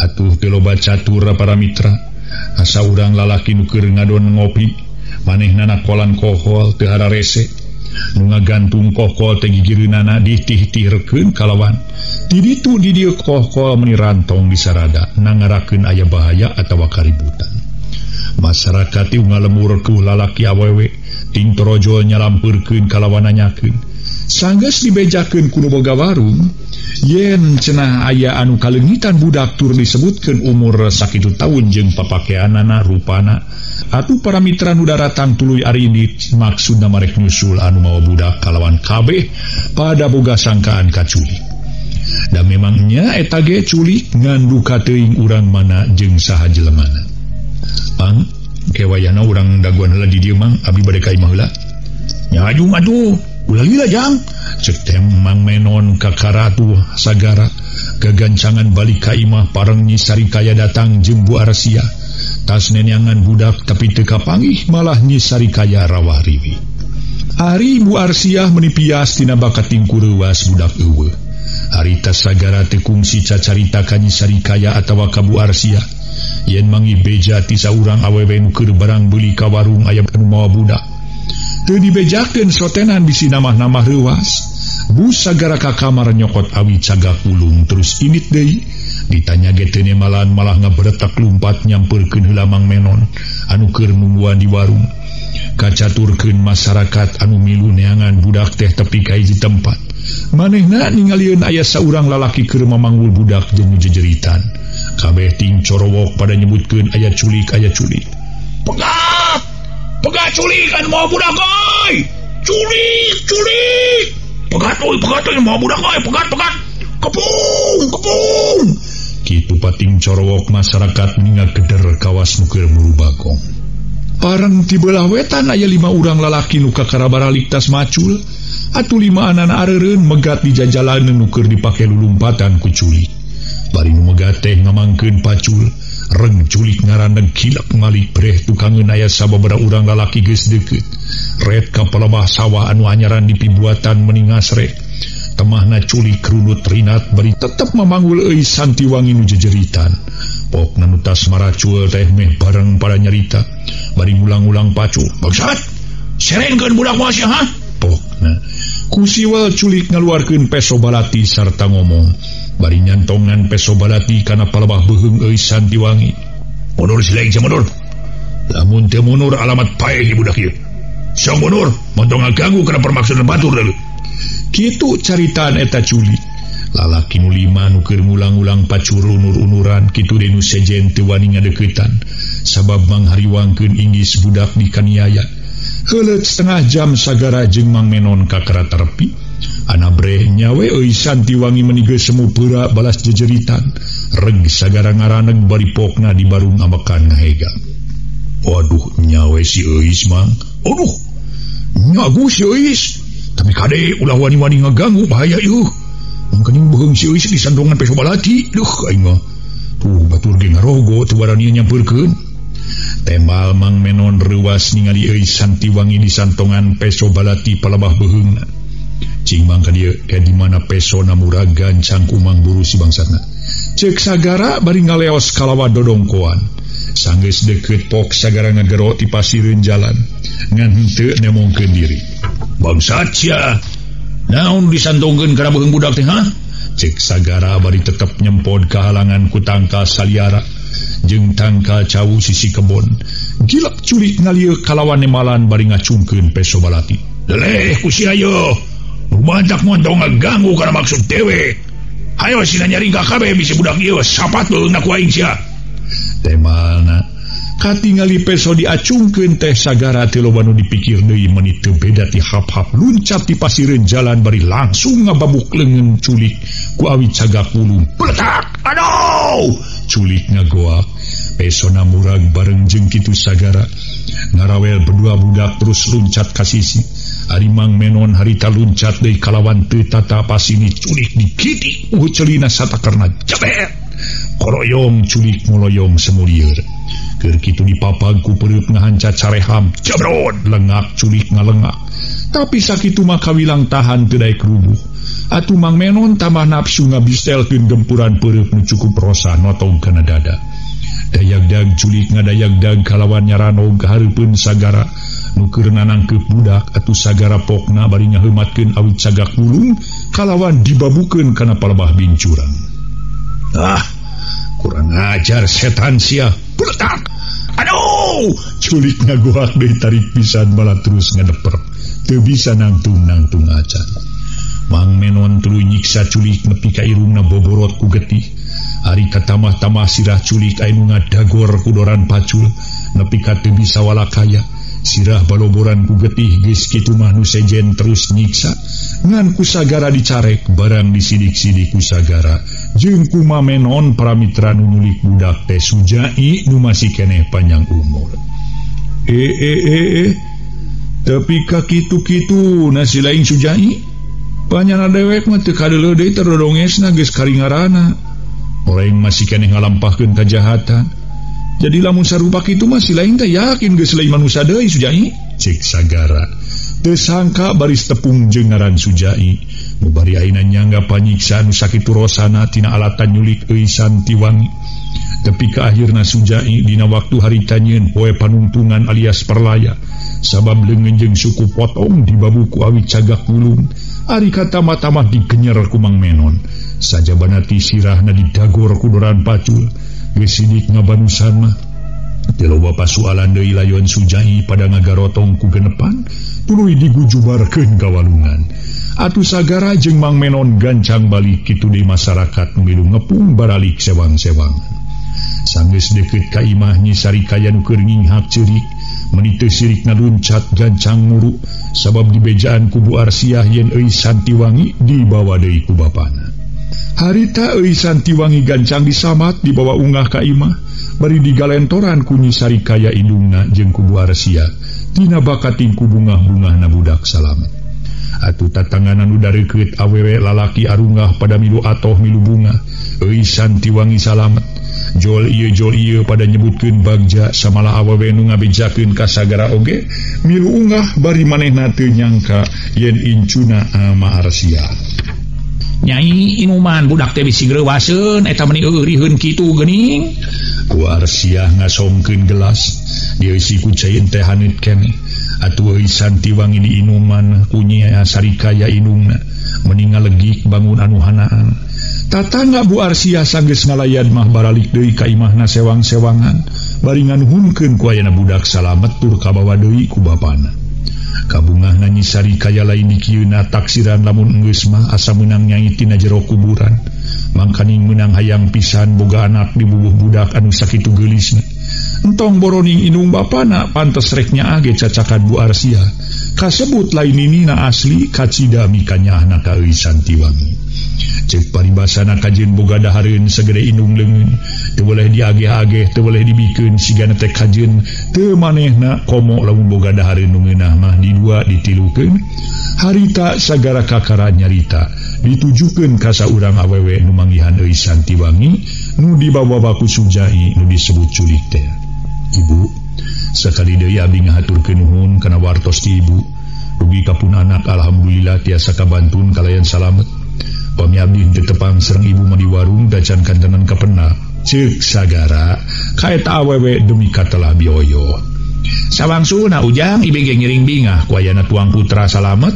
Atuh teu loba catur para mitra, asa urang lalaki nu keur ngadon ngopi, manehna nakolan kokol teu hararese. Nu ngagantung kokol teh gigireunana ditih-tihrekeun kalawan. Di ditu di dieu kokol meuni rantong disarada nangarakeun aya bahaya atawa kaributan. Masyarakat teu ngalemur ku lalaki awewe, ting torojol nyalampeurkeun kalawan nanyakeun. Sanggeus dibejakeun ku nu boga warung, yen cenah aya anu kaleungitan budak tur disebutkeun umur sakitu taun jeung papakeanana rupana. Atuh para mitra nu daratang tuluy arindit maksudna marek nyusul anu mawa budak kalawan kabeh pada boga sangkaan kaculik. Da memangnya eta ge culik ngan duka teuing urang mana jeung saha jelemana. Pang kewayana urang daguan heula di dieu Mang, abdi bade ka imah heula. Nya ajung atuh. Ulah lila jang, cek teh Mang Menon ka Karatu Sagara gagancangan balik ka imah pareng Nyi Sarikaya datang jeung Bu Arsia. Tas neneangan budak tapi teu kapanggih malah Nyi Sarikaya rawah riwi. Ari Bu Arsiah meuni pias tina bakating kureuwas budak eueuh. Harita Sagara teu kungsi cacarita ka Nyi Sarikaya atawa ka Bu Arsiah. Yen mangi beja ti saurang awewe nu keur barang beuli ka warung aya anu mawa budak. Teu dibejakeun sotenan bisi namah-namah reuwas. Bu Sagara ka kamar nyokot awi cagak ulung terus init deui. Ditanya ge teu nemalan malah ngaberetak lumpat nyampeurkeun heula Mang Menon anu keur nungguan di warung. Kacaturkeun masyarakat anu milu neangan budak teh tepi ka hiji tempat. Manehna ningalieun aya saurang lalaki keur mamanggul budak jeung jejeritan. Kabeh ting corowok pada nyebutkeun aya culik aya culik. Pegat! Pegat culik anu mawa budak euy! Culik, culik! Pegat euy, pegat euy mawa budak euy, pegat, pegat! Kepung, kepung! Kitu pating corowok masyarakat ningageder kawas nu keur muru bagong. Pareng ti beulah wetan aya 5 urang lalaki nu kakara baralik tas macul. Atuh 5 anana areureun megat di jajalaneun nu keur dipake lulumpatan ku culik. Bari nu megat teh ngamangkeun pacul. Reng culik ngaraneg kilak malik breh tukangeun aya sababaraha urang lalaki geus deukeut. Ret ka palebah sawah anu anyaran dipibuatan meuni ngasrek. Temahna culik runut rinat bari tetep mamanggul euy Santiwangi nu jejeritan. Pokna nu tas maracul teh meh bareng pada nyarita. Bari ngulang-ulang pacul. Bangsat! Serenkeun budak mah sia ha? Pokna ku siwal culik ngaluarkeun peso balati sarta ngomong. Bari nyantongan peso balati kana palebah beuheung euy Santiwangi. Mundur silaing sia mundur. Lamun teu mundur alamat paeh budak ieu. Siang mundur, montong ngaganggu kana permaksudan batur deui. Kitu caritaan eta culik. Lalaki nu 5 nu keur ngulang-ulang pacur unur-unuran kitu deui nu sejen teu wani ngadeuketan sabab manghariwangkeun inggis budak dikaniaya. Heuleut setengah jam Sagara jeung Mang Menon kakara terepi. Anabreh nyawe euy Santiwangi meuni geus semu peura balas jejeritan. Reg Sagara ngaraneg bari pokna di barung ambekan ngahega. Waduh nyawe si Euis Mang. Aduh nyagu si Euis. Tapi kade ulah wani-wani ngaganggu bahaya ieu. Mangkening beuheung si Euis disandongan peso balati. Duh aing mah. Tuh batur ge ngarogo teu barani nyampeurkeun. Tembal Mang Menon reuwas ningali Euis Santiwangi disantongan peso balati palebah beuheungna. Cing mang ka dieu di mana pesona murag gancang ku Mang Buru si bangsatna. Ceuk Sagara bari ngaleos kalawa dodongkoan. Sanggeus deukeut pok Sagara ngagero ti pasireun jalan. Ngan henteu nemongkeun diri. Bangsat sia. Naon disantongkeun kana beuheung budak teh ha? Ceuk Sagara bari tetep nyempod kahalangan ku tangkal saliara jeung tangkal cau sisi kebon. Gilap culik ngalieu kalawan nemalan bari ngacungkeun peso balati. Leleh ku sia yeuh. Rumantak montong ngaganggu kana maksud dewe. Hayo sina nyaring ka kabeh bisi budak ieu sapat beuheungna ku aing sia. Temalna Katingali peso diacungkeun teh Sagara teu loba nu dipikir deui meuni teu beda ti hap-hap luncat di pasireun jalan bari langsung ngababuk leungeun culik ku awi cagak wulung. Peletak! Aduh! Culik ngagoak. Pesona murag bareng jeung kitu Sagara. Ngarawel berdua budak terus luncat ka sisi. Ari Mang Menon harita luncat deui kalawan teu tata pasini culik dikitik celina satakerna jabet. Koroyong culik ngoloyong semulieur. Keur kitu dipapag ku pereup ngahanca careham jebrod lengak culik ngalengak. Tapi sakitu mah kawilang tahan teu daek rubuh. Atuh Mang Menon tambah nafsu ngabistelkeun gempuran pereup nu cukup rosa notong kana dada. Dayagdag culik ngadayagdag kalawan nyaranog kahareupeun Sagara nu keur nanangkeup budak. Atuh Sagara pokna bari ngaheumatkeun awit cagak wulung kalawan dibabukeun kana palebah bincuran. Ah, kurang ajar setan sia. Peletak. Aduh, culik ngagoak deui tarik pisan malah terus ngadeper. Teu bisa nangtung-nangtung acan. Mang Menon tuluy nyiksa culik nepi ka irungna boborot ku getih. Ari katamah-tamah sirah culik anu ngadagor ku doran pacul nepi ka teu bisa walakaya. Sirah baloboran ku getih geus kitu mah nu sejen terus nyiksa. Ngan ku Sagara dicarek barang disidik-sidik ku Sagara. Jeung ku Mamenon para mitra nu nyulik budak teh Sujai nu masih keneh panjang umur. Tapi ka kitu-kitu nasi lain Sujai. Panyana dewek mah teu kadeuleu deui terdongesna geus karingarana. Orang masih keneh ngalampahkeun kajahatan. Jadi lamun sarupa kitu mah si lain teh yakin geus lain manusia deui Sujai. Cek Sagara. Teu sangka baris tepung jeung ngaran Sujai. Nu bari ayeuna nyangga panyiksa nu sakitu rosana tina alatan nyulik euy Santiwangi. Tepi ka akhirna Sujai dina waktu harita nyieun poe panungtungan alias perlaya. Sabab leungeun jeung suku potong dibabu ku awi cagak wulung. Ari katamah-tamah digenyer ku Mang Menon. Sajabana ti sirahna didagor ku doran pacul. Geus sidik ngabanusan mah. Teu loba pasualan deui layon Sujai pada ngagarotong ku genepan, tuluy digujubarkeun ka walungan. Atuh Sagara jeung Mang Menon gancang balik kitu deui masyarakat milu ngepung baralik sewang-sewangan. Sanggeus deukeut ka imah Nyi Sarikaya nu keur nginghak ceurik, meuni teu sirik naluncat gancang muru sabab dibejaan ku Bu Arsiah yen euy Santiwangi dibawa deui ku bapana. Harita euy Santiwangi gancang disamat dibawa ungah ka imah bari digalentoran ku Nyi Sarikaya indungna jeung ku Bu Arsiah tina bakating ku bungah-bungahna budak salamet. Atuh tatanganan nu dareukeut awewe lalaki arungah pada milu atoh milu bunga euy Santiwangi salamet. Jol ieu pada nyebutkeun bagja samalah awewe nu ngabejakeun ka Sagara oge milu ungah bari manehna teu nyangka yen incuna ama Arsiah. Nyai inuman budak teh bisi greuwaseun eta meuni eureun kitu geuning. Ku Arsiah ngasongkeun gelas dieusi ku cai teh haneut keneh. Atuh euy Santiwangi diinuman ku Nyi Sarikaya indungna meuni ngalegik bangun anu hanaan. Tatangga Bu Arsiah sanggeus ngalayan mah baralik deui ka imahna sewang-sewangan bari nganuhunkeun ku ayana budak salamet tur kabawa deui ku bapana. Kabungahna Nyi Sarikaya lain dikieuna taksiran lamun enggeus mah asa meunang nyai tina jero kuburan. Mangkaning meunang hayang pisan boga anak dibubuh budak anu sakitu geulisna. Entong boroning indung bapana pantes rek nyaah ge cacakan Bu Arsiah. Kasebut lain ninina asli kacida mikanyaahna ka euy Santiwangi. Cek paribasana kajeun boga dahareun sagede indung leungeun, teu boleh diageh-ageh, teu boleh dibikeun sigana teh kajeun teu manehna komo lamun boga dahareun nu ngeunah mah didua ditilukeun. Harita sagara kakara nyarita ditujukeun ka saurang awewe nu manggihan euy Santiwangi nu dibawa baku Sujai nu disebut culik teh. Ibu, sakali deui abdi ngahaturkeun nuhun kana wartos ti ibu. Dugi ka pun anak alhamdulillah tiasa kabantun kalayan salamet. Pami abdi henteu tepang sareng ibu mah di warung dacan kantenan kapenak. Ceuk Sagara ka eta awewe demi katelah bioyo. Sawangsuna Ujang ibe ge ngiring bingah ku ayana tuang putra salamet.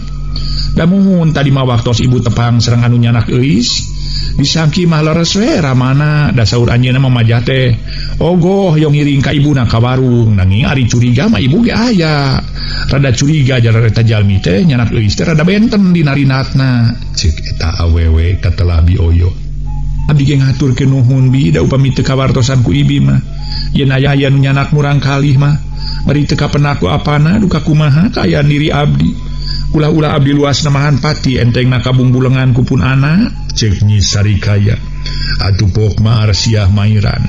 Da muhun tadi mah waktos ibu tepang sareng anu nyanak euis. Disangki mah leres we ramana da saur anjeunna mah majah teh. Ogoh yang ngiring ka ibuna ka warung nanging ari curiga mah ibu ge aya. Rada curiga jalan eta jalmi teh nyanak euis teh rada benten dina rinatna. Ceuk eta awewe katelah bioyo. Abdi ge ngaturkeun nuhun bi da upami teu kawartosan ku ibi mah. Yen aya aya nu nyanak murang kalih mah bari teu kapenaku apana duka kumaha kaayaan diri abdi. Ulah-ulah abdi luas namahan pati entengna kabungbulengan ku pun anak ceuk Nyi Sarikaya. Atuh pok mah Arsiah mairan.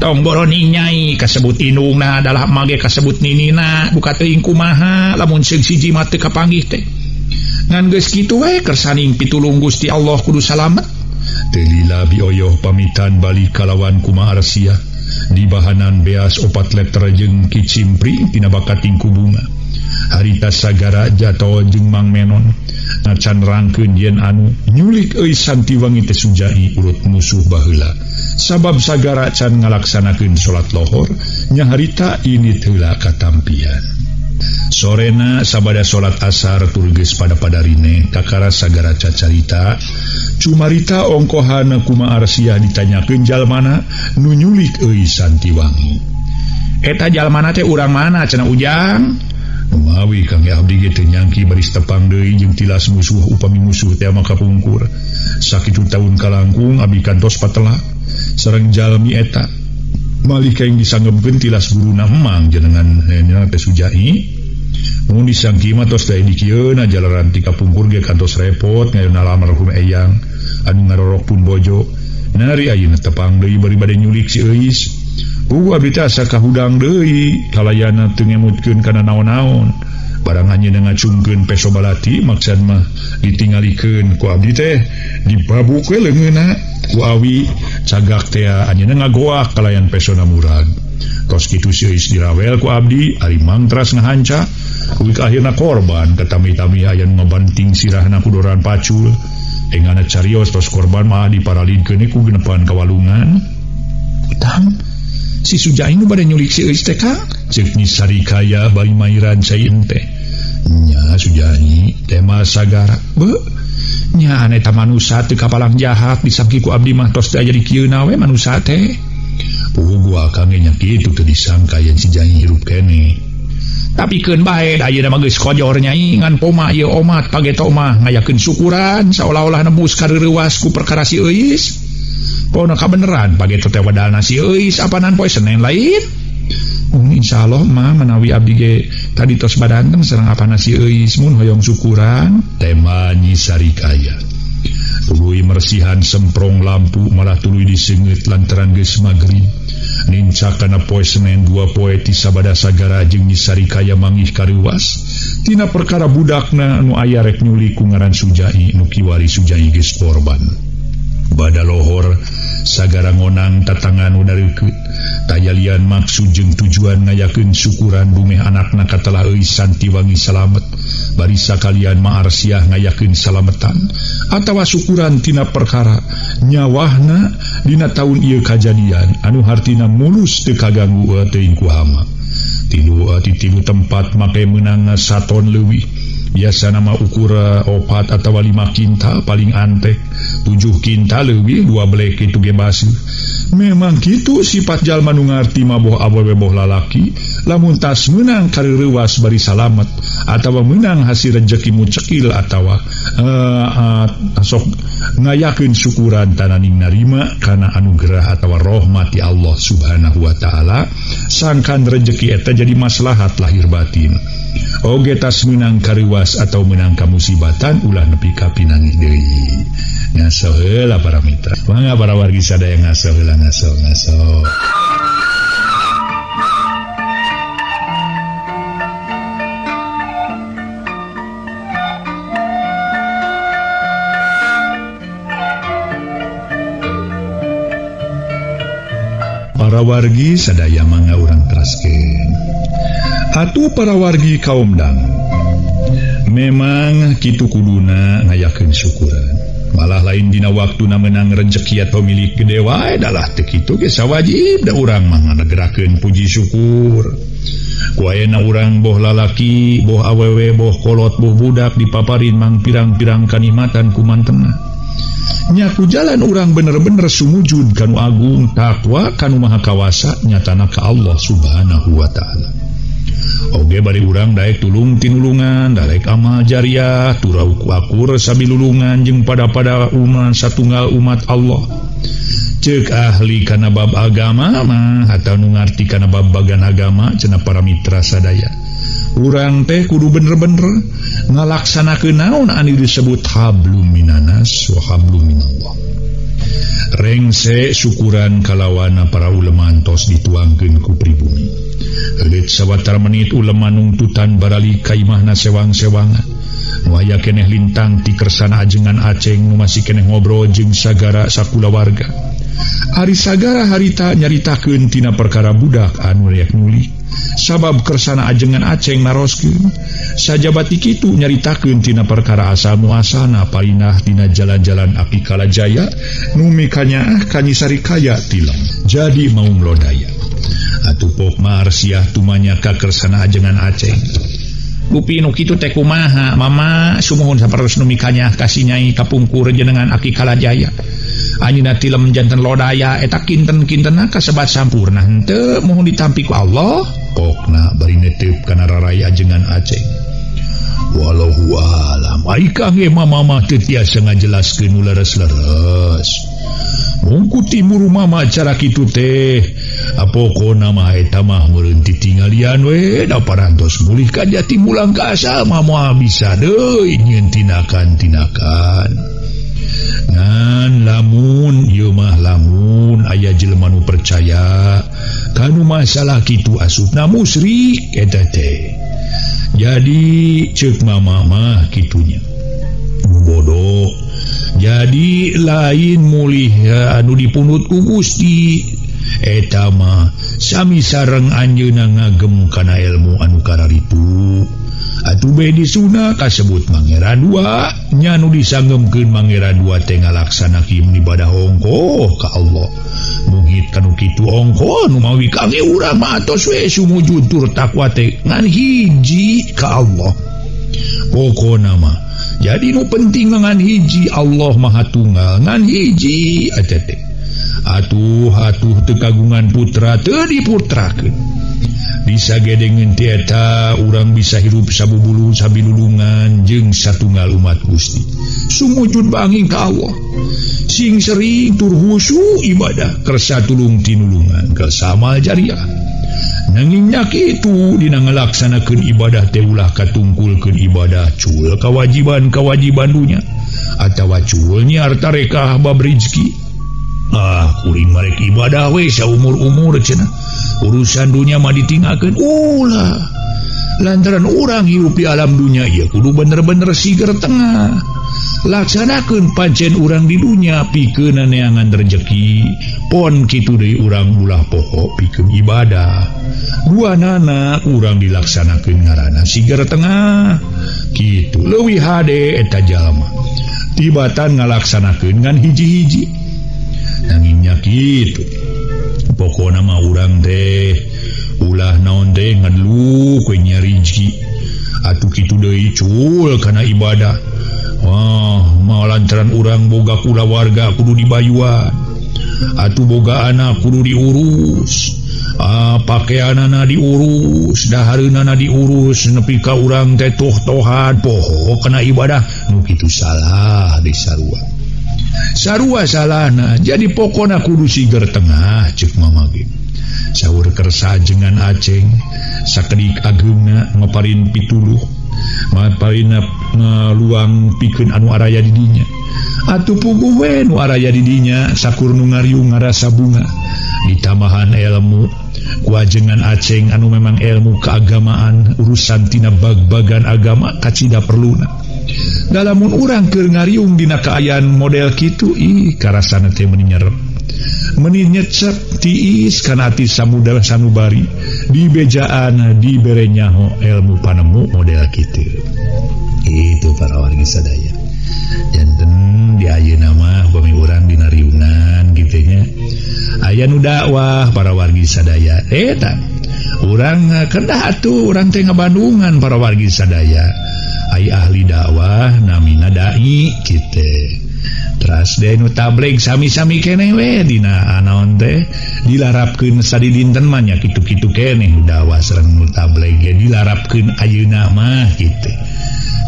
Tong boroning nyai kasebut indungna adalah mage kasebut ninina duka teuing kumaha lamun seung siji mah teu kapanggih teh. Ngan geus kitu we kersaning pitulung Gusti Allah kudu salamet. Teu lila bioyoh pamitan balik kalawan kumaha Arsiah. Di bahanan beas 4 liter jeung kicimpring tina bakating ku bunga. Harita sagara jatoh jeung Mang Menon nacan rangkeun yen anu nyulik euy Santiwangi teh Sujai urut musuh baheula. Sabab sagara can ngalaksanakeun salat lohor nya harita ini heula katampian. Sorena sabada salat asar tur geus pada padarine kakara sagara cacarita cumarita ongkohana kumaha Arsiah ditanyakeun jalmana nu nyulik euy Santiwangi. Eta jalmana teh urang mana cenah Ujang? Mawi Kang abdi ge teu nyangki baris tepang deui jeung tilas musuh upami musuh teh mah kapungkur. Sakitu taun kalangkung abdi kantos patelah sareng jalmi eta. Malih kaing disanggepkeun tilas guruna emang jenengan nya teh Sujai. Mun disangki mah tos teh dikieuna jalaran ti kapungkur ge kantos repot ngayuna almarhum eyang anu ngarorok pun bojo. Nari ayeuna tepang deui bari bade nyulik si Euis. Abdi teh asa kahudang deui kalayana teu ngemutkeun kana naon-naon. Barang anjeunna ngacungkeun peso balati maksad mah ditingalikeun ku abdi teh dibabuk we leungeunna ku awi cagak teh anjeunna ngagoak kalayan pesona murag. Tos kitu si Euis dirawel ku abdi ari mangtras ngahanca kuwi akhirna korban katami-tami aya nu ngabanting sirahna ku doran pacul. Engana carios tos korban mah diparalidkeun ku genepan kawalungan. Utang si Sujai nu bade nyulik si Euis teh Kang? Ceuk Nyi Sarikaya bari mairan cai ente. Nya Sujai teh mah sagara. Beuh, nya eta manusa teu kapalang jahat disangki ku abdi mah tos teu aya di kieuna we manusa teh. Puguh akang ge nya kitu teu disangka yen si Jai hirup keneh. Tapi keun bae da ayeuna mah geus kojor nyai ngan poma ieu omat pageto mah ngayakeun syukuran saolah-olah nembus kareurewas ku perkara si Euis. Pona kabeneran pageto teh wadalna si Euis apanan poe Senin lain. Insyaallah mah menawi abdi ge tadi tos badanteng sareng apana si Euis mun hoyong syukuran tema Nyi Sarikaya. Tuluy mersihan semprong lampu malah tuluy diseungeut lantaran geus magrib. Nincak kana poe Senin 2 poe ti sabada sagara jeung Nyi Sarikaya manggih kareuwas tina perkara budakna nu aya rek nyulik ku ngaran Sujai nu kiwari Sujai geus korban. Bada lohor sagara ngonang tatangan nu dareukeut tayalian maksud jeung tujuan ngayakeun syukuran dumeh anakna katelah euy Santiwangi salamet bari sakalian ma Arsiah ngayakeun salametan atawa syukuran tina perkara nyawahna dina taun ieu kajadian anu hartina mulus teu kaganggu teuing ku hama. Tilu ti tilu tempat make meunang saton leuwih. Biasa nama ukura 4 atau 5 kintal paling antek 7 kintal leuwih 2 blek itu ge baseuh. Memang kitu sifat jalma nu ngarti mah boh awewe boh lalaki lamun tas meunang kareurewas bari salamet atawa meunang hasil rejeki mucekil atawa sok ngayakeun syukuran tananing narima kana anugerah atawa rahmat ti Allah Subhanahu wa taala sangkan rejeki eta jadi maslahat lahir batin. Oge tas menang kariwas atau menang kamusibatan ulah nepi ka pinangih deui. Ngaso heula para mitra. Mangga para wargi sadaya ngaso heula ngaso ngaso. Para wargi sadaya mangga urang teraskeun. Atuh para wargi kaum dangu. Memang kitu kuduna ngayakeun syukuran. Malah lain dina waktuna menang rejeki atau milik gede wae dalah teu kitu ge sawajib da urang mah nganegerakeun puji syukur. Ku ayeuna urang boh lalaki, boh awewe, boh kolot, boh budak dipaparin mang pirang-pirang kanikmatan ku mantena. Nya ku jalan urang bener-bener sumujud kanu agung takwa kanu maha kawasa nyatana ka Allah Subhanahu wa taala. Oge bari urang daek tulung tinulungan, daek amal jariah, turau ku akur sabilulungan jeung pada-pada umat satunggal umat Allah. Cek ahli kana bab agama mah atau nu ngarti kana bab bagan agama cenah para mitra sadaya. Urang teh kudu bener-bener ngalaksanakeun naon anu disebut hablum minanas wa hablum minallah. Rengse syukuran kalawana para ulama tos dituangkeun ku pribumi. Leuit sawatara menit ulama nungtutan barali ka imahna sewang-sewangan. Nu aya keneh lintang ti kersana ajengan Aceng nu masih keneh ngobrol jeung sagara sakulawarga. Ari sagara harita nyaritakeun tina perkara budak anu rek nuli. Sabab kersana ajengan Aceng naroskeun sajabati kitu nyaritakeun tina perkara asal muasana parinah dina jalan-jalan api Kalajaya nu mikanyaah ka Nyi Sarikaya tilem jadi maung lodaya. Atuh pok marsiah tumanya ka kersana ajengan Aceng. Gupi nu kitu teh kumaha mama sumuhun sapertos nu mikanyaah ka si Nyai kapungkur jenengan Aki Kalajaya. Anjeunna tilem janten lodaya eta kinten-kintenna kasebat sampurna henteu muhun ditampi ku Allah. Pokna bari neteup kana rarai ajengan Aceng. Wallahu alam. Ai kangge mama mah teu tiasa ngajelaskeun nu leres-leres. Mungku timur mama cara kitu teh. Pokona mah eta mah meureun titinggalian we da parantos mulih ka jati mulang ka asal mah moal bisa deui nyieun tinakan-tinakan. Ngan lamun ieu mah lamun aya jelema nu percaya kanu masalah kitu asupna musyrik eta teh. Jadi ceuk mama mah kitunya. Bodoh. Jadi lain mulih anu dipunut ku Gusti eta mah sami sareng anjeunna ngagem kana ilmu anu kararitu. Atuh be disuna kasebut Mangera Dua nya nu disangemkeun Mangera Dua teh ngalaksanakeun ibadah ongkoh ka Allah. Mungit kanu kitu ongkoh nu mawi kangge urang mah atos we sumujud tur takwa teh ngan hiji ka Allah. Pokona mah jadi nu penting ngan hiji Allah Maha Tunggal ngan hiji eta teh. Atuh atuh teu kagungan putra teu diputrakeun. Bisa gedengeun ti eta urang bisa hirup sabubulu sabilulungan jeung satunggal umat Gusti. Sumujud banging ka Allah. Sing sering tur husu ibadah kersa tulung tinulungan kersa amal jariah. Nanging nya kitu dina ngalaksanakeun ibadah teh ulah katungkulkeun ibadah cul kewajiban-kewajiban dunya atawa cul nyiar tarekah bab rizki. Ah, kuring marek ibadah we saumur-umur cenah. Urusan dunia mah ditinggalkeun ulah. Lantaran urang hirup di alam dunia ieu kudu bener-bener siger tengah. Laksanakeun pancen urang di dunia pikeun neangan rejeki. Pon kitu deui urang ulah poho pikeun ibadah. Duanana urang dilaksanakeun ngaranna siger tengah. Kitu leuwih hade eta jalma. Tibatan ngalaksanakeun ngan hiji-hiji. Nangingnya kitu. Pokona mah urang teh ulah naon teh ngadlu ku nya rizki. Atuh kitu deui cul kana ibadah. Wah, mah lantaran urang boga kulawarga kudu dibayuan. Atuh boga anak kudu diurus. Ah, pakeanana diurus, dahareunana diurus nepi ka urang teh toh-tohan poho kana ibadah. Nu kitu salah deui sarua. Sarua salahna jadi pokona kudu siger tengah ceuk mama ge. Saur kersa ajengan Aceng sakedik ageungna ngaparin pituluh maparin ngaluang pikeun anu araya di dinya. Atuh puguh we nu araya di dinya sakur nu ngariung ngarasa bunga ditambahan ilmu ku ajengan Aceng anu memang ilmu keagamaan urusan tina bag-bagan agama kacida perluna. Dalamun urang keur ngariung dina kaayaan model kitu ih karasana teh meuni nyerep meuni nyecep tiis kana ati samuda sanubari dibejaan dibere nyaho ilmu panemu model kitu. Itu para wargi sadaya janten di ayeuna mah bumi urang dina riungan kitu nya aya nu dakwah para wargi sadaya eta urang kedah atuh urang teh ngabandungan para wargi sadaya. Ai ahli dakwah namina dai kitu. Teras deui nu tabligh sami-sami keneh we dina naon teh dilarapkeun sadidinten mah nya kitu-kitu keneh dakwah sareng nu tabligh ge dilarapkeun ayeuna mah kitu.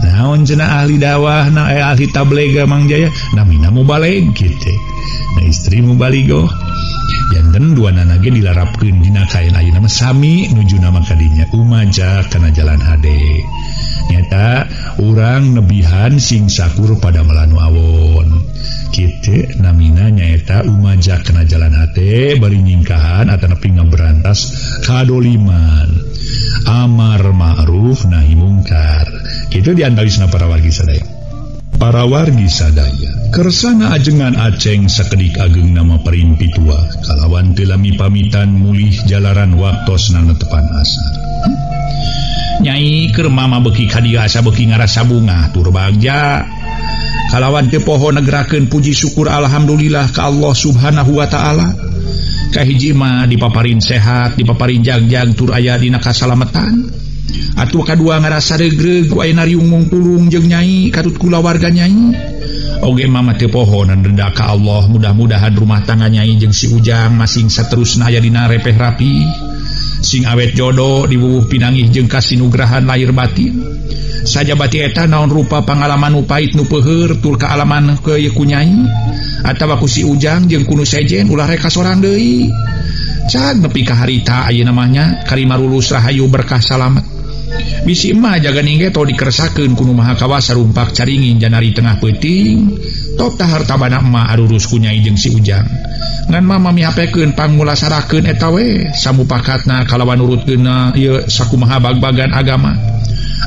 Naon cenah ahli dakwah na ahli tabligh Mang Jaya namina mubaligh kitu. Nah istri mubaligoh janten dua nana ge dilarapkeun dina kain ayeuna mah sami nuju nama kadinya umaja kana jalan hade. Nyata urang nebihan sing sakur pada melanu awon. Kitu namina nyaeta umaja kana jalan hate bari nyingkahan atanapi ngaberantas kadoliman. Amar ma'ruf nahi mungkar. Kitu diantawisna para wargi sadaya. Para wargi sadaya, kersana ajengan Aceng sakedik ageng nama perimpi tua kalawan teu lami pamitan mulih jalaran waktosna netepan asar. Nyai keur mama beuki ka dieu asa beuki ngarasa bungah tur bagja. Kalawan teu poho negerakeun puji syukur alhamdulillah ka Allah Subhanahu wa taala. Kahiji mah dipaparin sehat, dipaparin jagjag tur aya dina kasalametan. Atuh kadua ngarasa regreg ku aya nariung mungkulung jeung nyai katut kulawarga nyai. Oge mama teu poho nenda ka Allah, mudah-mudahan rumah tangga nyai jeung si Ujang masing saterusna aya dina repeh rapi. Sing awet jodoh diwuwuh pinangih jeung kasinugrahan lahir batin. Sajabati eta naon rupa pangalaman nu pait nu peuheur tur kaalaman ke ieu ku nyai atawa ku si Ujang jeung ku nu sejen ulah rek kasorang deui. Cag nepi ka harita ayeuna mah nya karima lulus rahayu berkah salamet. Bisi emak jaga ningge tau dikersakeun ku nu maha kawasa rumpak caringin janari tengah peuting. Top tah harta bana emak arurus ku nyai jeung si Ujang. Ngan mama mihapekeun pangulasarakeun eta we samupakatna kalawan nurutkeunna ieu sakumaha bag-bagan agama.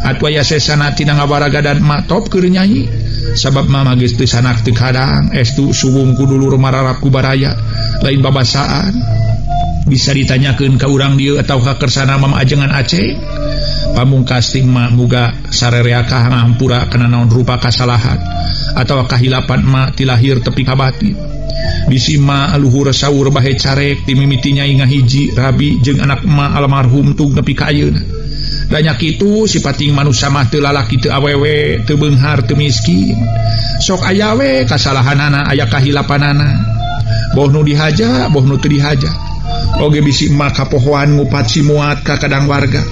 Atuh aya sesana tina ngawaragadan emak top keur nyai. Sabab mama geus teu sanak teu kadang estu suwung ku dulur mararap ku baraya lain babasaan. Bisa ditanyakeun ka urang dieu atawa ka kersana mama ajengan Aceh. Pamungkas ting ma muga sarerea ngahampura kana naon rupa kasalahan atawa kahilapan ma ti lahir tepi ka batin. Bisi ma luhur saur bahe carek ti mimiti nyai ngahiji rabi jeung anak ma almarhum tug nepi ka ayeuna. Da nya kitu sipating manusa mah teu lalaki teu awewe teu beunghar teu miskin. Sok aya we kasalahanana aya kahilapanana. Boh nu dihaja boh nu teu dihaja. Oge bisi ma kapohoan ngupat simuat ka kadang warga.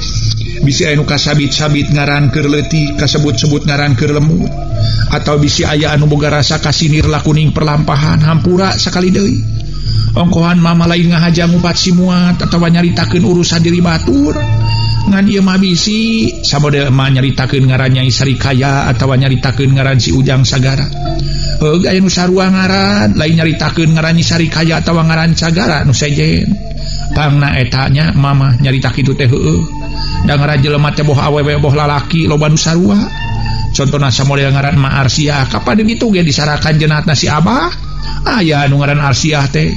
Bisi aya nu kasabit-sabit ngaran keur leutik, kasebut-sebut ngaran keur lemut. Atau bisi aya anu boga rasa kasinir lakuning perlampahan hampura sakali deui. Ongkohan mama lain ngahaja ngupat simuat atawa nyaritakeun urusan diri batur. Ngan ieu mah bisi samodel mah nyaritakeun ngaran Nyai Sarikaya atawa nyaritakeun ngaran si Ujang Sagara. Heug aya nu sarua ngaran, lain nyaritakeun ngaran Nyi Sarikaya atawa ngaran Sagara nu sejen. Pangna eta nya mama nyarita kitu teh heueuh. Da ngaran jelema teh boh awewe boh lalaki loba nu sarua. Contona samodel ngaran Ma Arsiah, kapan kitu ge disarakan jenatna si Abah? Aya nu ngaran Arsiah teh.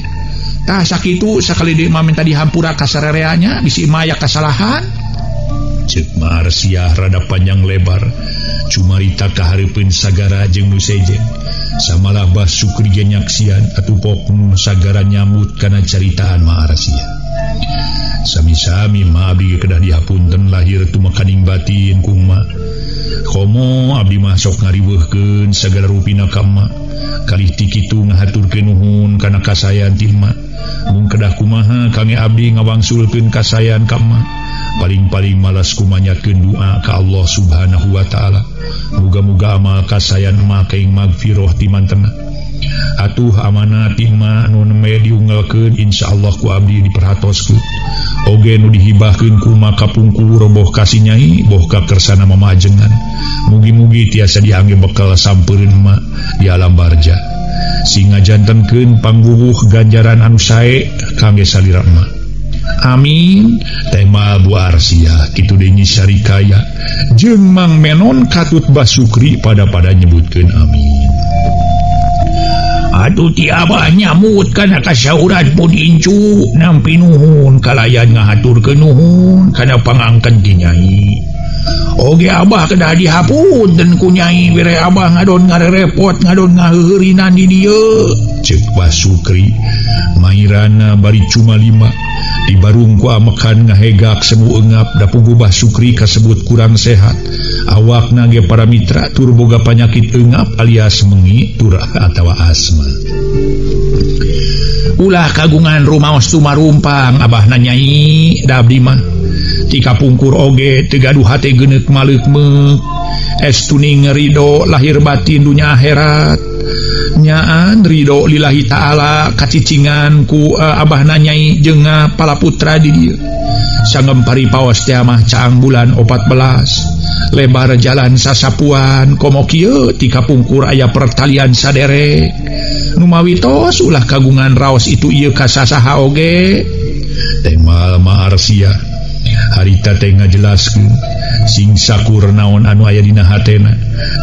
Tah sakitu sakali deui mah minta dihampura ka sarerea nya bisi mah aya kasalahan. Ceuk Ma Arsiah rada panjang lebar cumarita kahareupeun Sagara jeung nu sejen. Samalah Bah Sukri ge nyaksian atuh pok Sagara nyambut kana caritaan Ma Arsiah. Sami-sami ma abdi kedah dihapunten lahir tumekaning batin kuma. Komo abdi mah sok ngariweuhkeun sagala rupina ka emak. Kalih ti kitu ngahaturkeun nuhun kana kasayan ti emak. Mung kedah kumaha kangge abdi ngawangsulkeun kasayan ka emak. Paling-paling malas kumanyatkeun doa ka Allah Subhanahu wa taala. Muga-muga amal kasayan emak kaing magfirah ti mantena. Atuh amanat ti emak nu nembe diunggalkeun insyaallah ku abdi diperhatoskeun. Oge nu dihibahkeun ku maka pungkur boh ka si nyai boh ka kersana mama ajengan. Mugi-mugi tiasa diangge bekal sampeureun emak di alam barja. Sing ngajantenkeun pangguwuh ganjaran anu sae kangge salira emak. Amin. Tema Bu Arsiah kitu deui Nyi Sarikaya jeung Mang Menon katut Basukri pada-pada nyebutkeun amin. Aduh ti abah nyamut kana kasauran pun incu nampi nuhun kalayan ngahaturkeun nuhun kana pangangken ti nyai. Oge abah kedah dihapunten ku nyai bere abah ngadon ngarerepot ngadon ngaheureurinan di dieu. Ceuk Basukri mairana bari cuma lima di barung ku amekan ngahegak semu engap da puguh Basukri kasebut kurang sehat. Awakna ge para mitra tur boga panyakit engap alias mengi turah atawa asma. Ulah kagungan rumaos tumarumpang abahna nyai da abdi mah. Ti kapungkur oge teu gaduh hate geuneuk maleuk meuk. Estu ning ridho lahir batin dunya akhirat. Nyaan ridho lillahi ta'ala kacicingan ku abahna nyai jeung palaputra di dieu. Sanggem paripaos teh mah caang bulan 14. Lebar jalan sasapuan komo kieu ti kapungkur aya pertalian saderek. Numawi tos ulah kagungan raos itu ieu ka sasaha oge. Temal Maharsiah harita teh ngajelaskeun sing sakur naon anu aya dina hatena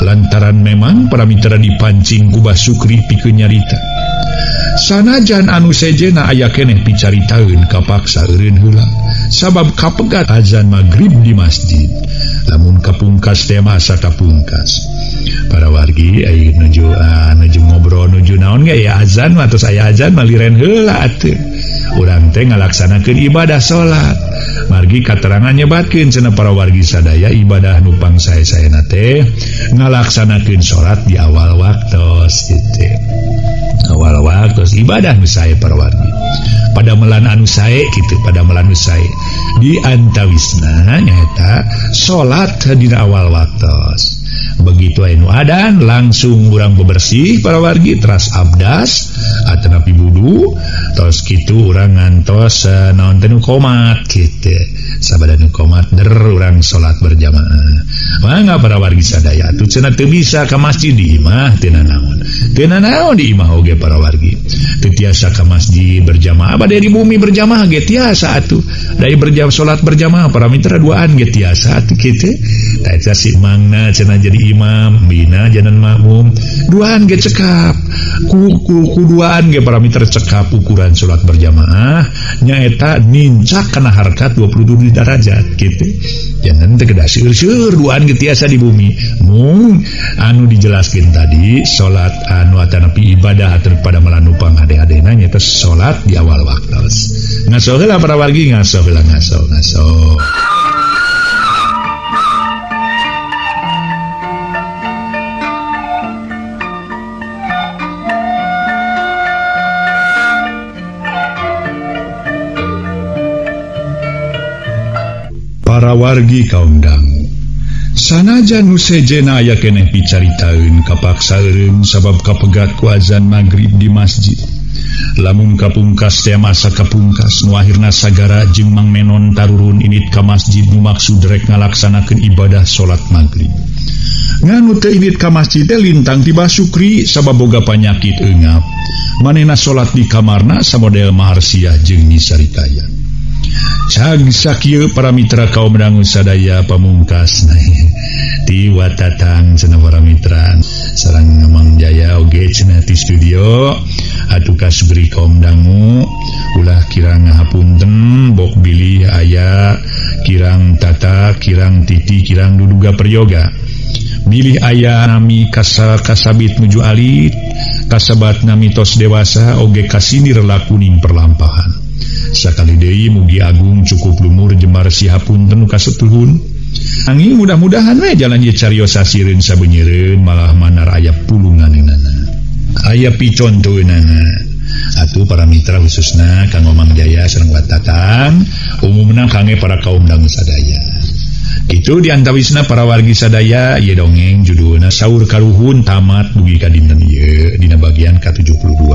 lantaran memang para mitra dipancing ku Bah Sukri pikeun nyarita. Sanajan anu sejena aya keneh picaritaeun kapaksa eureun heula sabab kapegat azan magrib di masjid. Lamun kapungkas teh mah asa kapungkas. Para wargi aya nuju nuju ngobrol nuju naon ge aya azan mah tos aya azan mah liren heula atuh. Urang teh ngalaksanakeun ibadah salat. Margi katerangan nyebatkeun cenah para wargi sadaya ibadah nu pangsae-saena teh ngalaksanakeun salat di awal waktos kitu. Awal waktos ibadah nu sae para wargi. Padamelan anu sae kitu, padamelan nu sae. Di antawisna nyaeta salat dina awal waktos. Begitu anu adan langsung urang bebersih para wargi teras abdas atanapi wudu tos kitu urang ngantos naon teh nu qomat kitu. Sabada nu qomat der urang salat berjamaah. Mangga para wargi sadaya atuh cenah teu bisa ka masjid di imah teu nanaon. Teu nanaon di imah oge para wargi. Teu tiasa ka masjid berjamaah bade di bumi berjamaah ge tiasa atuh. Dari berjamaah salat berjamaah para mitra duaan ge tiasa atuh kitu. Tah eta si mangna cenah jadi imam bina janan makmum duaan ge cekap ku duaan ge para mitra cekap ukuran salat berjamaah nyaeta nincak kana harkat 22 derajat kitu. Jangan teu kedah seueur-seueur duaan ge tiasa di bumi. Mung anu dijelaskeun tadi salat anu atanapi ibadah pada melanupang hade-hadena nyaeta salat di awal waktu. Ngaso heula para wargi ngaso heula ngaso ngaso. Para wargi kaum dangu sanajan nu sejena aya keneh picaritaeun kapaksa eureun sabab kapegat ku azan magrib di masjid. Lamun kapungkas teh masa kapungkas nu akhirna sagara jeung Mang Menon tarurun init ka masjid nu maksud rek ngalaksanakeun ibadah salat magrib. Nganu teu init ka masjid teh lintang ti Bah Sukri sabab boga panyakit eungap. Manehna salat di kamarna samodel Maharsiah jeung Nyi Sarikaya. Cag sakieu para mitra kaum dangu sadaya pamungkas ti watatang cenah para mitra sareng Mang Jaya oge cenah ti studio atuh kasubri kaum dangu ulah kirang ngahapunten bok bilih aya kirang tata kirang titi kirang duduga peryoga bilih aya nami kasabit nuju alit kasabat nami tos dewasa oge kasindir lakuning perlampahan. Sakali deui mugi agung cukup lumur jembar sihapunten nu kasetuhun. Angin mudah-mudahan we jalan ieu cariosa sasireun sabeunyereun malah manar aya pulunganeunana. Aya picontoeunana. Atuh para mitra khususna Kang Omang Jaya sareng Watatang, umumna kangge para kaum dangu sadaya. Itu diantawisna para wargi sadaya ieu dongeng judulna Saur Karuhun tamat dugi ka dinten ieu dina bagian ka-72.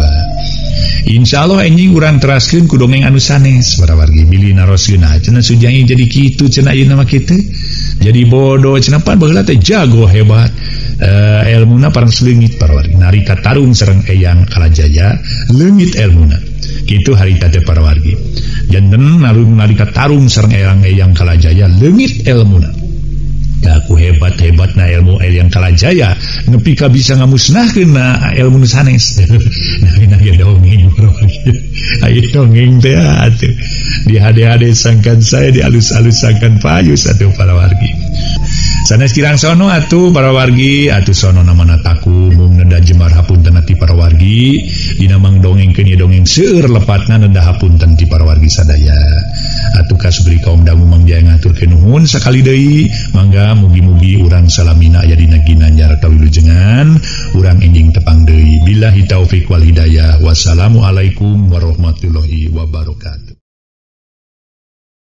Insyaallah enjing urang teraskeun ku dongeng anu sanes para wargi bilih naroskeun cenah sujai jadi kitu cenah ieu nama kitu jadi bodoh cenah pan baheula teh jago hebat elmuna parang seleungit para wargi nalika tarung sareng Eyang Kalajaya leungit elmuna kitu harita teh para wargi janten nalika tarung sareng Eyang Kalajaya leungit elmuna. Aku hebat-hebat na ilmu Eyang Kalajaya nepi ka bisa ngamusnahkeun na ilmu nu sanes. Nah ieu dongeng aya dongeng teh atuh di hade-hade sangkan saya di alus-alus sangkan payus atuh para wargi. Sanes kirang sono atuh para wargi atuh sono namana taku mung nenda jemar hapunten ti para wargi dina mang dongengkeun ieu dongeng seueur lepatna nenda hapunten ti para wargi sadaya. Atuh kasubri kaum dangu Mang Jaya ngaturkeun nuhun sakali deui mangga mugi-mugi urang salamina aya dina ginanjar kawilujengan urang enjing tepang deui billahi taufik wal hidayah wassalamualaikum warahmatullahi wabarakatuh.